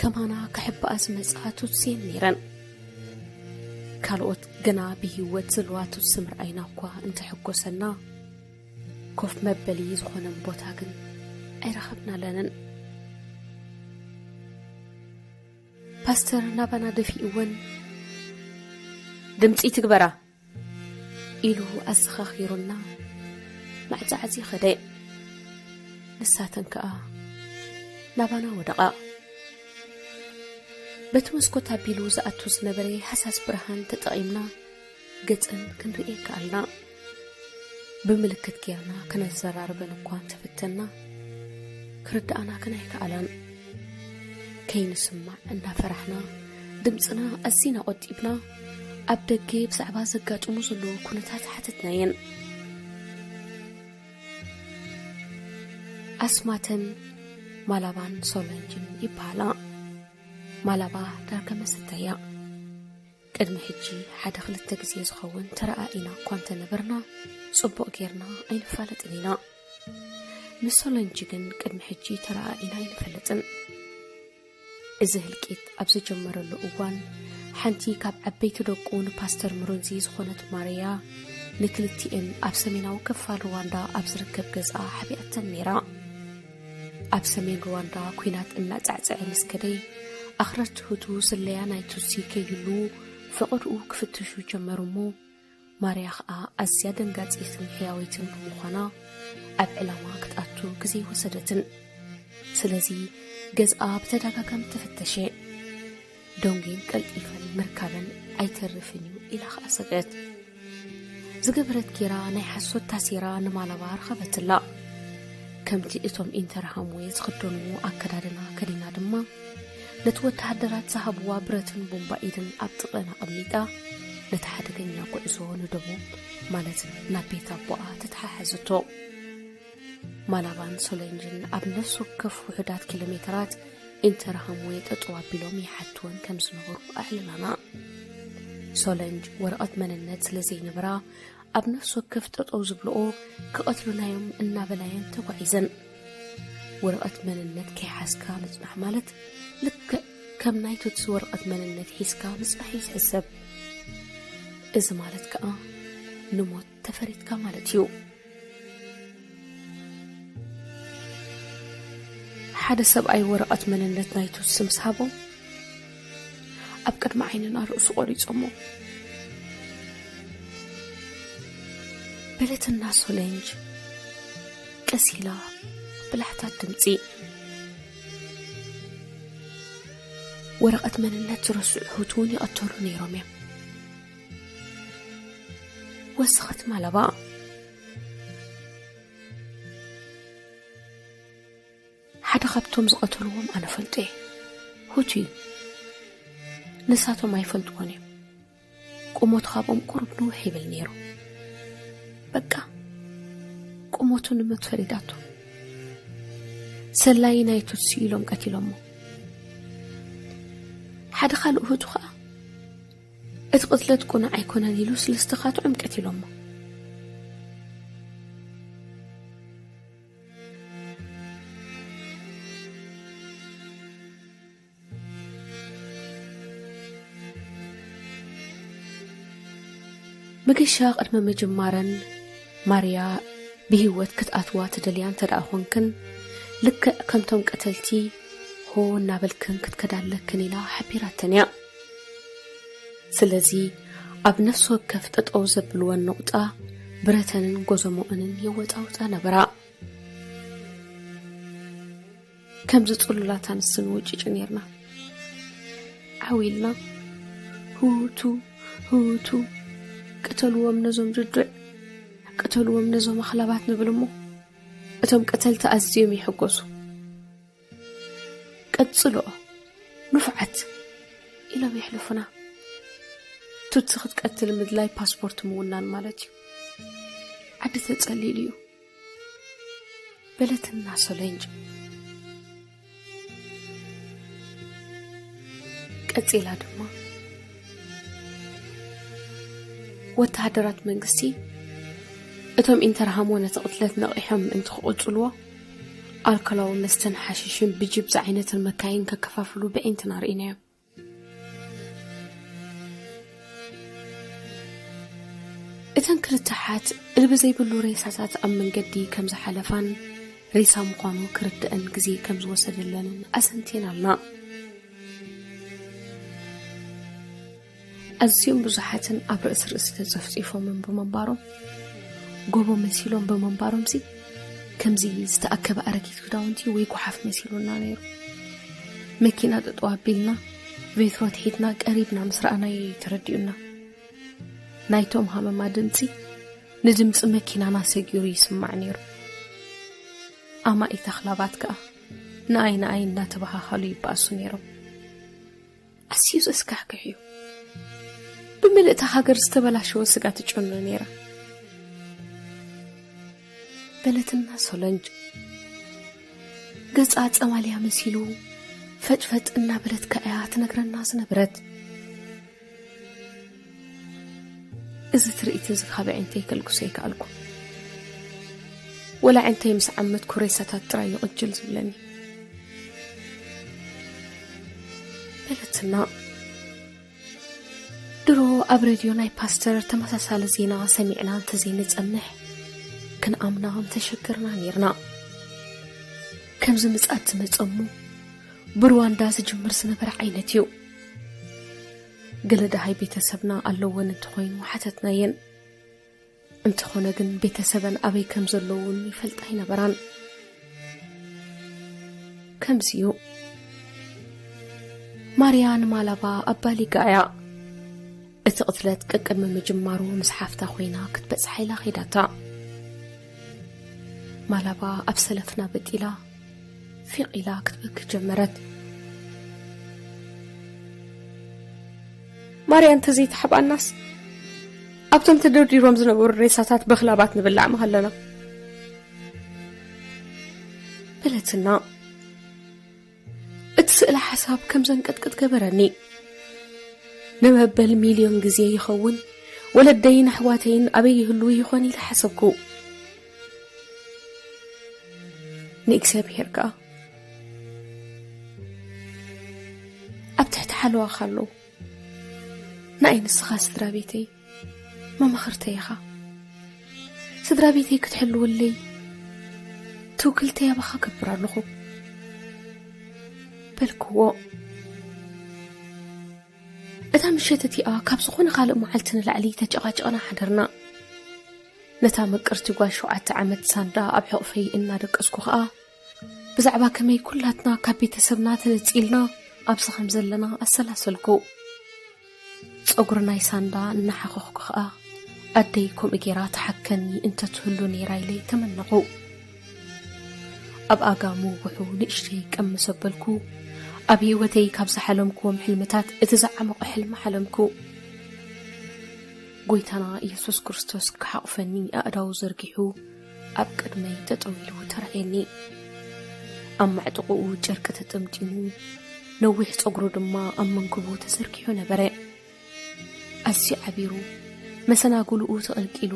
ከማና ክሕብኣ ዝመጽኣ ቱትሲ እየን ነይረን። ካልኦት ገና ብህይወት ዘለዋ ቱትሲ ምርኣይና እኳ እንተሐጎሰና፣ ኮፍ መበሊ ዝኾነን ቦታ ግን ኣይረኸብናለንን። ፓስተር ናባና ደፊእወን፣ "ድምጺ ትግበራ" ኢሉ ኣዘኻኺሩና፣ መዕጻዕጺ ኸደ። ንሳተን ከኣ ናባና ወደቓ። በቲ መስኮት ኣቢሉ ዝኣቱ ዝነበረ ሃሳስ ብርሃን ተጠቒምና፣ ገጸን ክንርእየ ከኣልና። ብምልክት ጌርና ከነዘራርበን እኳ እንተፈተና፣ ክርድኣና ግን ኣይከኣላን። ከይንስማዕ እናፈራሕና፣ ድምጽና ኣዚና ቆጢብና፣ ኣብ ደገ ብዛዕባ ዘጋጥሙ ዘለዉ ኩነታት ሓተትናየን። ኣስማተን ማላባን ሶለንጅን ይበሃላ። ማላባ ዳርጋ መሰተያ። ቅድሚ ሕጂ ሓደ ክልተ ግዜ ዝኸውን ተረኣኢና እኳ እንተነበርና፣ ጽቡቕ ጌርና ኣይንፋለጥን ኢና። ምስ ሶለንጅ ግን ቅድሚ ሕጂ ተረኣኢና ኣይንፈልጥን። እዚ ህልቂት ኣብ ዝጀመረሉ እዋን፣ ሓንቲ ካብ ዓበይቲ ደቁ ንፓስተር ምሩንዚ ዝኾነት ማርያ፣ ንክልቲኤን ኣብ ሰሜናዊ ክፋል ሩዋንዳ ኣብ ዝርከብ ገዝኣ ሓቢኣተን ነይራ። ኣብ ሰሜን ሩዋንዳ ኲናት እናጻዕጸዐ ምስ ከደ፣ ኣኽረርቲ ሁቱ ስለያ ናይ ቱትሲ ከይህሉ ፈቐድኡ ክፍትሹ ጀመሩ እሞ፣ ማርያ ኸኣ ኣዝያ ደንጋጺትን ሕያወይትን ብምዃና፣ ኣብ ዕላማ ክትኣቱ ግዜ ኣይወሰደትን። ስለዚ ገዝኣ ብተደጋጋሚ ተፈተሸ። ዶንጌን ቀልጢፈን ምርካበን ኣይተርፍን እዩ ኢላ ኸኣ ሰግአት። ዝገበረት ጌራ ናይ ሓሶት ታሴራ ንማላባ ረኸበትላ። ከምቲ እቶም ኢንተርሃምዌ ዝኽደንዎ ኣከዳድና ከዲና ድማ፣ ነቲ ወተሃደራት ዝሃብዋ ብረትን ቡምባ ኢድን ኣብ ጥቕአን ኣቐሚጣ፣ ነቲ ሓደገኛ ጉዕዞ ንደቡብ፣ ማለት ናብ ቤት ኣቦኣ ተተሓሓዘቶ። ማላባን ሶለንጅን ኣብ ነፍሲ ወከፍ ውሑዳት ኪሎ ሜተራት ኢንተርሃምዌ ጠጠው ኣቢሎም ይሓትወን ከም ዝነበሩ ኣዕሊላና። ሶለንጅ ወረቐት መንነት ስለ ዘይነበራ፣ ኣብ ነፍሲ ወከፍ ጠጠው ዝብልኦ ክቐትሉናዮም እናበላየን ተጓዒዘን። ወረቐት መንነት ከይሓዝካ ምጽናሕ ማለት፣ ልክዕ ከም ናይ ቱትሲ ወረቐት መንነት ሒዝካ ምጽናሕ እዩ ዝሕሰብ። እዚ ማለት ከኣ ንሞት ተፈሪድካ ማለት እዩ። ሓደ ሰብኣይ ወረቐት መንነት ናይ ቱትሲ ምስ ሃቦም፣ ኣብ ቅድሚ ዓይንና ርእሱ ቆሪጾሞ። በለትና ሶለንጅ፣ ቀስ ኢላ ብላሕታት ድምጺ። ወረቐት መንነት ዝረስዑ ሁቱ እውን ይቐተሉ ነይሮም እዮም። ወሰኸት ማላባ። ሓደ ካብቶም ዝቐተልዎም ኣነ ፈልጦ እየ። ሁቱ እዩ። ንሳቶም ኣይፈልጥዎን እዮም። ቁመቱ ካብኦም ቁሩብ ንውሕ ይብል ነይሩ። በቃ፣ ቁመቱ ንሞት ፈሪዳቶ። ሰላዪ ናይ ቱትሲ ኢሎም ቀቲሎሞ። ሓደ ካልእ ሁቱ ኸኣ፣ እቲ ቅትለት ቁኑዕ ኣይኮነን ኢሉ ስለስተ ካትዖም ቀቲሎሞ። መገሻ ቅድሚ ምጅማረን፣ ማርያ ብህይወት ክትኣትዋ ትደልያ እንተ ደኣ ኾንክን፣ ልክዕ ከምቶም ቀተልቲ ሆ እናበልክን ክትከዳ ኣለክን ኢላ ሓቢራተን እያ። ስለዚ፣ ኣብ ነፍሲ ወከፍ ጠጠው ዘብልወን ኑቕጣ፣ ብረተንን ጎዘሞኦንን የወጣውጣ ነበራ። ከምዚ ጽሉላት ኣንስቲ ንውጭጭ ኔርና። ዓው ኢልና፣ "ሁቱ፣ ሁቱ፣ ቅተልዎም ነዞም ርዱዕ፣ ቅተልዎም ነዞም ኣኽላባት" ንብል እሞ፣ እቶም ቀተልቲ ኣዝዮም ይሕጎሱ። "ቀጽልኦ፣ ንፉዓት" ኢሎም የሕልፉና። ቱትሲ ክትቀትል ምድላይ ፓስፖርት ምውናን ማለት እዩ። ዓዲ ተጸሊሉ እዩ። በለትና ሶለንጅ። ቀጺላ ድማ፣ ወተሃደራት መንግስቲ እቶም ኢንተርሃሞ ነቲ ቅትለት ነቒሖም ምእንቲ ክቕጽልዎ፣ ኣልኮላዊ መስተን ሓሽሽን ብጂፕ ዝዓይነትን መካይን ከከፋፍሉ ብዒንትና ርኢናዮም። እተን ክልተ ኣሓት እልቢ ዘይብሉ ሬሳታት ኣብ መንገዲ ከም ዝሓለፋን ሬሳ ምዃኑ ክርድአን ግዜ ከም ዝወሰደለንን ኣሰንቲናልና። ኣዝዮም ብዙሓትን ኣብ ርእሲ ርእሲ ተጸፍጺፎምን ብምንባሮም፣ ጎቦ መሲሎም ብምንባሮምሲ፣ ከምዚ ዝተኣከበ ኣረጊት ክዳውንቲ ወይ ጓሓፍ መሲሉና ነይሩ። መኪና ጠጠው ኣቢልና፣ ቬትሮ ትሒትና ቀሪብና ምስ ረኣናዮ እዩ ተረዲኡና። ናይቶም ሃመማ ድምጺ ንድምጺ መኪናና ሰጊሩ ይስማዕ ነይሩ። ኣማኢት ኣኽላባት ከኣ ንኣይ ንኣይ እናተበሃሃሉ ይበኣሱ ነይሮም። ኣዝዩ ዘስካሕክሕ እዩ። ብምልእታ ሃገር ዝተበላሸወ ስጋ ትጨኑ ነይራ። በለትና ሶለንጅ። ገጻ ጸማልያ መሲሉ ፈጭፈጭ እናበለት ከኣ እያ ትነግረና ዝነበረት። እዚ ትርኢት እዚ ካብ ኣዒንተይ ከልግሶ ኣይከኣልኩ። ወላ ኣዒንተይ ምስ ዓመትኩ ሬሳታት ጥራይ እዩ ቅጅል ዝብለኒ። በለትና። ድሮ ኣብ ሬድዮ ናይ ፓስተር ተመሳሳሊ ዜና ሰሚዕና እንተዘይንጸንሕ፣ ክንኣምና ምተሸገርና ኔርና። ከምዚ ምጽኣት ዝመጸ እሞ ብሩዋንዳ ዝጅምር ዝነበረ ዓይነት እዩ። ገለ ደሃይ ቤተሰብና ኣለወን እንተኾይኑ ሓተትናየን። እንተኾነ ግን ቤተሰበን ኣበይ ከም ዘለዉ እውን ይፈልጣ ኣይነበራን። ከምዚ እዩ። ማርያ ንማላባ ኣባሊጋ እያ። እቲ ቅትለት ቀቅድሚ ምጅማሩ ምስ ሓፍታ ኮይና ክትበጽሓ ኢላ ኸይዳታ። ማላባ ኣብ ሰለፍና በጥ ኢላ ፊቕ ኢላ ክትበኪ ጀመረት። ማርያ እንተዘይትሓብኣናስ ኣብቶም ተደርዲሮም ዝነበሩ ሬሳታት በኽላባት ንብላዕ ምሃለና። በለትና። እቲ ስእለ ሓሳብ ከም ዘንቀጥቅጥ ገበረኒ። ንመበል ሚልዮን ግዜ ይኸውን ወለደይን ኣሕዋተይን ኣበይ ይህልዉ ይኾን ኢለ ሓሰብኩ። ንእግዚኣብሄር ከኣ ኣብ ትሕቲ ሓለዋኻ ኣለዉ። ንኣይ ንስኻ ስድራ ቤተይ መማኽርተይ ኢኻ። ስድራ ቤተይ ክትሕልወለይ ትውክልተይ ኣባኻ ከብር ኣለኹ በልክዎ። እታ ምሸት እቲኣ ካብ ዝኾነ ካልእ መዓልቲ ንላዕሊ ተጨቓጨቕና ሓደርና። ነታ ምቅርቲ ጓል ሸውዓተ ዓመት ሳንዳ ኣብ ሕቕፈይ እናደቀስኩ ኸኣ ብዛዕባ ከመይ ኩላትና ካብ ቤተሰብና ተነጺልና ኣብዚ ከም ዘለና ኣሰላሰልኩ። ጸጉሪ ናይ ሳንዳ እናሓኸኽኩ ኸኣ ኣደይ ከምኡ ጌራ ትሓከኒ እንተትህሉ ነይራ ኢለ ተመነኹ። ኣብ ኣጋ ምውግሑ ንእሽተይ ቀም ምስ ኣበልኩ፣ ኣብ ህይወተይ ካብ ዝሓለምክዎም ሕልምታት እቲ ዝዓሞቐ ሕልሚ ሓለምኩ። ጎይታና ኢየሱስ ክርስቶስ ክሓቑፈኒ ኣእዳዉ ዘርጊሑ ኣብ ቅድመይ ጠጠው ኢሉ ተራእየኒ። ኣብ ማዕጥቕኡ ጨርቂ ተጠምጢሙ፣ ነዊሕ ጸጉሩ ድማ ኣብ መንክቡ ተዘርጊሑ ነበረ። ኣዝዩ ዓቢሩ፣ መሰናግልኡ ተቐልቂሉ፣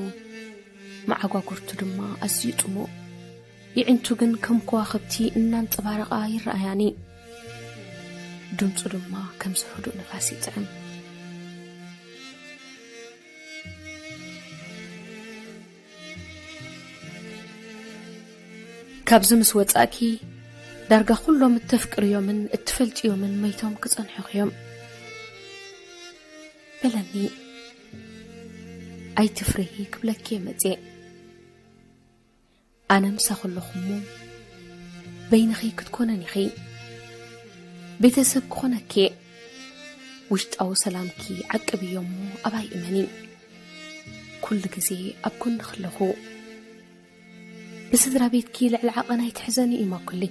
መዓጓጉርቱ ድማ ኣዝዩ ጽሙእ። የዒንቱ ግን ከም ከዋኽብቲ እናንጸባረቓ ይረኣያኒ። ድምጹ ድማ ከምዚ ህዱእ ንፋስ ይጥዕም። ካብዚ ምስ ወጻእኪ፣ ዳርጋ ኩሎም እተፍቅርዮምን እትፈልጥዮምን መይቶም ክጸንሑኺ እዮም በለኒ። ኣይትፍርሂ ክብለኪ እየ መጽየ። ኣነ ምሳኺ ኣለኹ እሞ በይንኺ ክትኮነን ኢኺ። ቤተሰብ ክኾነኪ እየ። ውሽጣዊ ሰላምኪ ዓቅብዮ እሞ ኣባይ እመኒ። ኩሉ ግዜ ኣብ ጎንኺ ኣለኹ። ብስድራ ቤትኪ ልዕሊ ዓቐን ኣይትሕዘኒ ኢማኩሊ።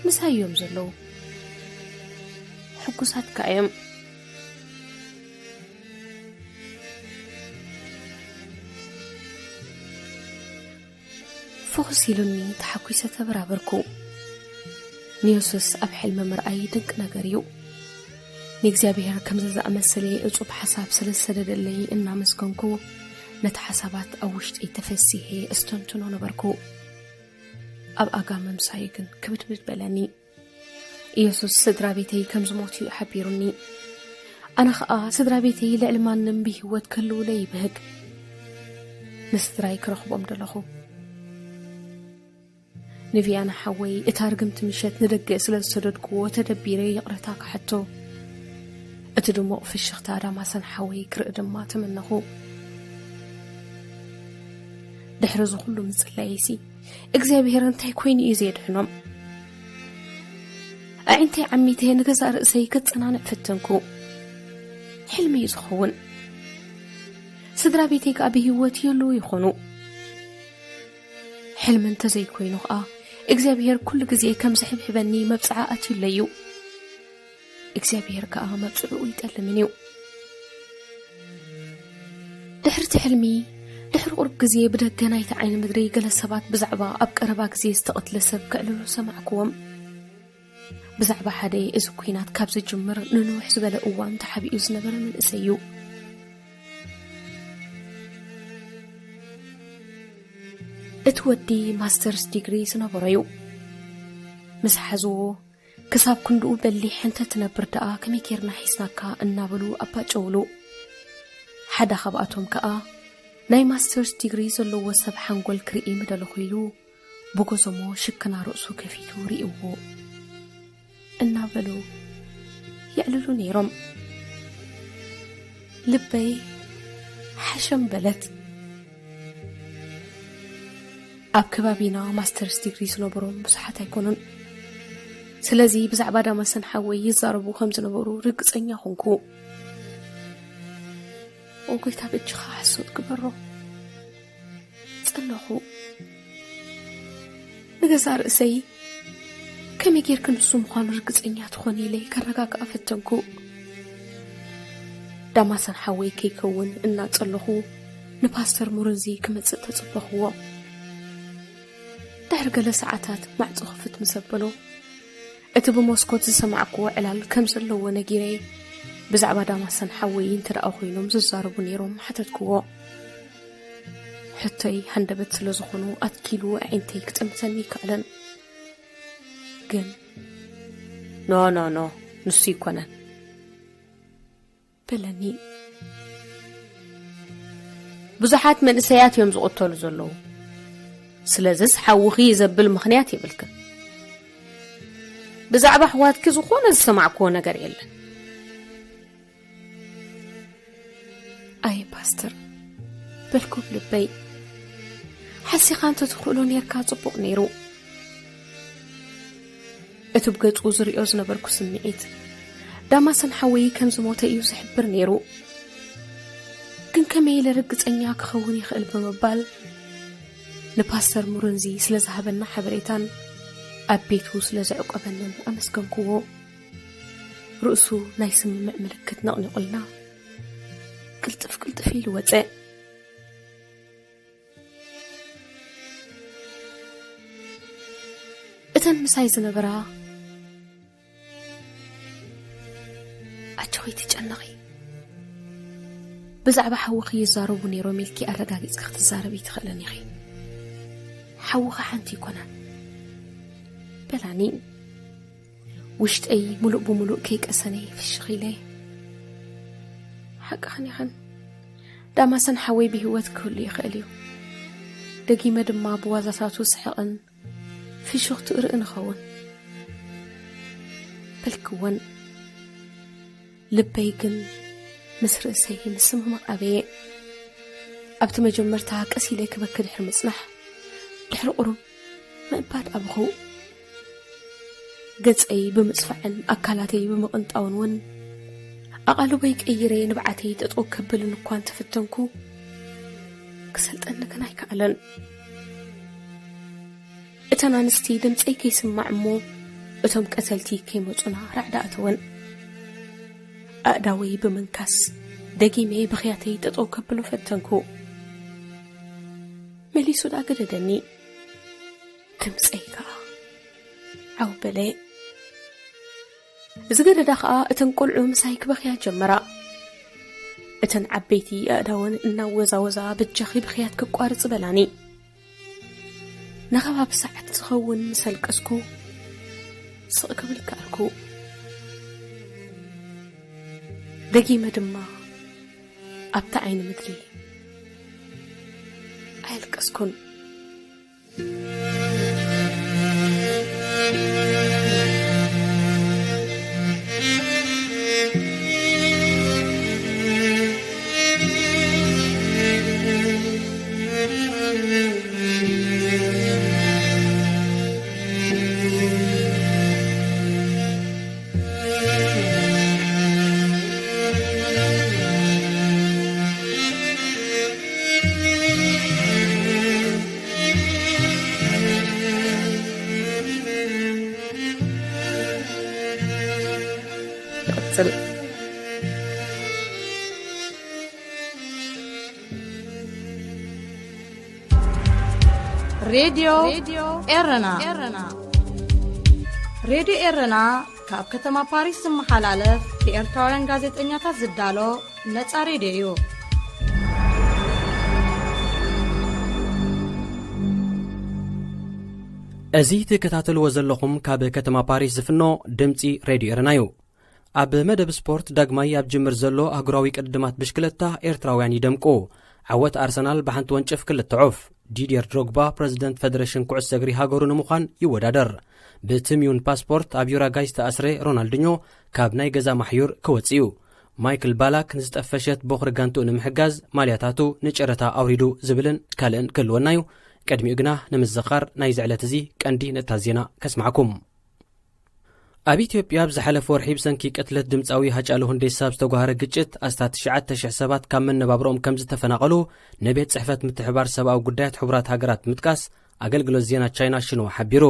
ምሳይ እዮም ዘለዉ። ሕጉሳት ከኣ እዮም። ፍኹስ ኢሉኒ ተሓጒሰ ተበራበርኩ። ንየሱስ ኣብ ሕልሚ ምርኣይ ድንቂ ነገር እዩ። ንእግዚኣብሔር ከምዚ ዝኣመሰለ እጹብ ሓሳብ ስለ ዝሰደደለይ እናመስገንኩ፣ ነቲ ሓሳባት ኣብ ውሽጠይ ተፈሲሔ እስተንትኖ ነበርኩ። ኣብ ኣጋ ምምሳዩ ግን ክብድብድ በለኒ። ኢየሱስ ስድራ ቤተይ ከም ዝሞቱ እዩ ሓቢሩኒ። ኣነ ኸኣ ስድራ ቤተይ ልዕሊ ማንም ብህይወት ክህልዉለይ ይብህግ። ንስድራይ ክረኽቦም ደለኹ። ንቪያና ሓወይ፣ እታ ርግምቲ ምሸት ንደገ ስለ ዝሰደድክዎ ተደቢረ ይቕረታ ክሓቶ። እቲ ድሙቕ ፍሽኽታ ዳማሰን ሓወይ ክርኢ ድማ ተመነኹ። ድሕሪ እዚ ኩሉ ምጽላየሲ፣ እግዚኣብሔር እንታይ ኮይኑ እዩ ዘየድሕኖም? ኣዒንተይ ዓሚተ ንገዛእ ርእሰይ ከጸናንዕ ፈተንኩ። ሕልሚ እዩ ዝኸውን። ስድራ ቤተይ ከኣ ብህይወት ይህልዉ ይኾኑ። ሕልሚ እንተዘይኮይኑ ኸኣ፣ እግዚኣብሔር ኩሉ ግዜ ከም ዝሕብሕበኒ መብጽዓ ኣትዩለይ እዩ። እግዚኣብሔር ከኣ መብጽዕኡ ይጠልምን እዩ። ድሕርቲ ሕልሚ፣ ድሕሪ ድሕሪ ቁሩብ ግዜ ብደገ ናይቲ ዓይኒ ምድሪ ገለ ሰባት ብዛዕባ ኣብ ቀረባ ግዜ ዝተቐትለ ሰብ ክዕልሉ ሰማዕክዎም። ብዛዕባ ሓደ እዚ ኲናት ካብ ዝጅምር ንንውሕ ዝበለ እዋን ተሓቢኡ ዝነበረ መንእሰይ እዩ። እቲ ወዲ ማስተርስ ዲግሪ ዝነበሮ እዩ። ምስ ሓዝዎ፣ ክሳብ ክንድኡ በሊሕ እንተ ትነብር ደኣ ከመይ ጌርና ሒዝናካ እናበሉ ኣባጨውሉ። ሓደ ካብኣቶም ከኣ ናይ ማስተርስ ዲግሪ ዘለዎ ሰብ ሓንጎል ክርኢ ምደለኹ ኢሉ ብጎዘሞ ሽክና ርእሱ ከፊቱ ርእይዎ እናበሉ የዕልሉ ነይሮም። ልበይ ሓሸም በለት። ኣብ ከባቢና ማስተርስ ዲግሪ ዝነበሮም ብዙሓት ኣይኮኑን። ስለዚ ብዛዕባ ዳማሰን ሓወይ ይዛረቡ ከም ዝነበሩ ርግጸኛ ኾንኩ። "ኦ ጎይታ፣ በጅኻ ሓሶት ግበሮ" ጸለኹ። ንገዛእ ርእሰይ ከመይ ጌርኪ ንሱ ምዃኑ ርግጸኛ ትኾኒ ኢለ ከረጋግኣ ፈተንኩ። ዳማሰን ሓወይ ከይከውን እናጸለኹ ንፓስተር ሙርንዚ ክመጽእ ተጸበኽዎ። ድሕሪ ገለ ሰዓታት ማዕጾ ክፍት ምስ ኣበሎ፣ እቲ ብመስኮት ዝሰማዕክዎ ዕላል ከም ዘለዎ ነጊረ፣ ብዛዕባ ዳማሰን ሓወይ እንተ ደኣ ኮይኖም ዝዛረቡ ነይሮም ሓተትክዎ። ሕቶይ ሃንደበት ስለ ዝኾኑ ኣትኪሉ ኣዒንተይ ክጥምተኒ ኣይከኣለን። ግን "ኖ፣ ኖ፣ ኖ፣ ንሱ ኣይኮነን" በለኒ። "ብዙሓት መንእሰያት እዮም ዝቕተሉ ዘለዉ። ስለዚስ ሓውኺ እዩ ዘብል ምኽንያት የብልክን። ብዛዕባ ኣሕዋትኪ ዝኾነ ዝሰማዕክዎ ነገር የለን።" "ኣይ ፓስተር" በልኩ ብልበይ፣ "ሓሲኻ እንተ ትኽእሎ ኔርካ ጽቡቕ ነይሩ።" እቲ ብገጹ ዝርእዮ ዝነበርኩ ስምዒት፣ ዳማሰን ሓወይ ከም ዝሞተ እዩ ዝሕብር ነይሩ። ግን ከመይ ኢለ ርግጸኛ ክኸውን ይኽእል ብምባል፣ ንፓስተር ሙርንዚ ስለ ዝሃበና ሓበሬታን ኣብ ቤቱ ስለ ዘዕቆበንን ኣመስገንክዎ። ርእሱ ናይ ስምምዕ ምልክት ነቕኒቑልና፣ ቅልጥፍ ቅልጥፍ ኢሉ ወጸ። እተን ምሳይ ዝነበራ፣ "ኣጆኺ ትጨነቒ፣ ብዛዕባ ሓውኺ ይዛረቡ ነይሮም ኢልኪ ኣረጋጊጽኪ ክትዛረቢ ትኽእልን ኢኺ። ሓውኺ ሓንቲ ኣይኮነን" በላኒ። ውሽጠይ ሙሉእ ብሙሉእ ከይቀሰነ ፍሽኽ ኢለ፣ "ሓቅኽን ኢኽን፣ ዳማሰን ሓወይ ብህይወት ክህሉ ይኽእል እዩ። ደጊመ ድማ ብዋዛታቱ ስሕቕን ፍሽኽትኡ ርኢ ንኸውን" በልክወን። ልበይ ግን ምስ ርእሰይ ምስምማዕ ኣበየ። ኣብቲ መጀመርታ ቀስ ኢለ ክበኪ ድሕሪ ምጽናሕ፣ ድሕሪ ቁሩብ ምእባድ ኣብኹ። ገጸይ ብምጽፋዕን ኣካላተይ ብምቕንጣውን እውን ኣቓልቦይ ቀይረ ንብዓተይ ጠጠው ከብልን እኳ እንተፈተንኩ፣ ክሰልጠኒ ግን ኣይከኣለን። እተን ኣንስቲ ድምጸይ ከይስማዕ እሞ፣ እቶም ቀተልቲ ከይመጹና ራዕዲ ኣተወን። ኣእዳወይ ብምንካስ፣ ደጊመ ብኽያተይ ጠጠው ከብሎ ፈተንኩ። መሊሱ ደኣ ገደደኒ። ድምጸይ ከኣ ዓው በለ። ዝገደዳ ከኣ እተን ቆልዑ ምሳይ ክበኽያ ጀመራ። እተን ዓበይቲ ኣእዳወን እናወዛወዛ፣ "በጃኺ ብኽያት ክቋርጽ" በላኒ። ንኸባቢ ሰዓት ዝኸውን ምስ ኣልቀስኩ፣ ስቕ ክብል ከኣልኩ። ደጊመ ድማ ኣብቲ ዓይኒ ምድሪ ኣየልቀስኩን። ይቕጽል። ሬድዮ ኤረና። ሬድዮ ኤረና ካብ ከተማ ፓሪስ ዝመሓላለፍ ብኤርትራውያን ጋዜጠኛታት ዝዳሎ ነጻ ሬድዮ እዩ። እዚ ትከታተልዎ ዘለኹም ካብ ከተማ ፓሪስ ዝፍኖ ድምጺ ሬድዮ ኤረና እዩ። ኣብ መደብ ስፖርት ዳግማይ ኣብ ጅምር ዘሎ ኣህጉራዊ ቅድድማት ብሽክለታ ኤርትራውያን ይደምቁ። ዓወት ኣርሰናል ብሓንቲ ወንጭፍ ክልተ ዑፍ። ዲድየር ድሮግባ ፕረዚደንት ፈደረሽን ኩዕሶ እግሪ ሃገሩ ንምዃን ይወዳደር። ብትምዩን ፓስፖርት ኣብ ዩራጋይ ዝተኣስረ ሮናልድኞ ካብ ናይ ገዛ ማሕዩር ክወጽእ እዩ። ማይክል ባላክ ንዝጠፈሸት ቦኽሪ ጋንትኡ ንምሕጋዝ ማልያታቱ ንጨረታ ኣውሪዱ ዝብልን ካልእን ክህልወና እዩ። ቅድሚኡ ግና ንምዝኻር ናይዚ ዕለት እዚ ቀንዲ ነጥብታት ዜና ከስማዕኩም። ኣብ ኢትዮጵያ ኣብ ዝሓለፈ ወርሒ ብሰንኪ ቅትለት ድምጻዊ ሃጫሉ ሁንዴሳ ኣብ ዝተጓሃረ ግጭት ኣስታት ትሽዓተ ሽሕ ሰባት ካብ መነባብሮኦም ከም ዝተፈናቐሉ ንቤት ጽሕፈት ምትሕባር ሰብኣዊ ጉዳያት ሕቡራት ሃገራት ምጥቃስ ኣገልግሎት ዜና ቻይና ሽንዋ ሓቢሩ።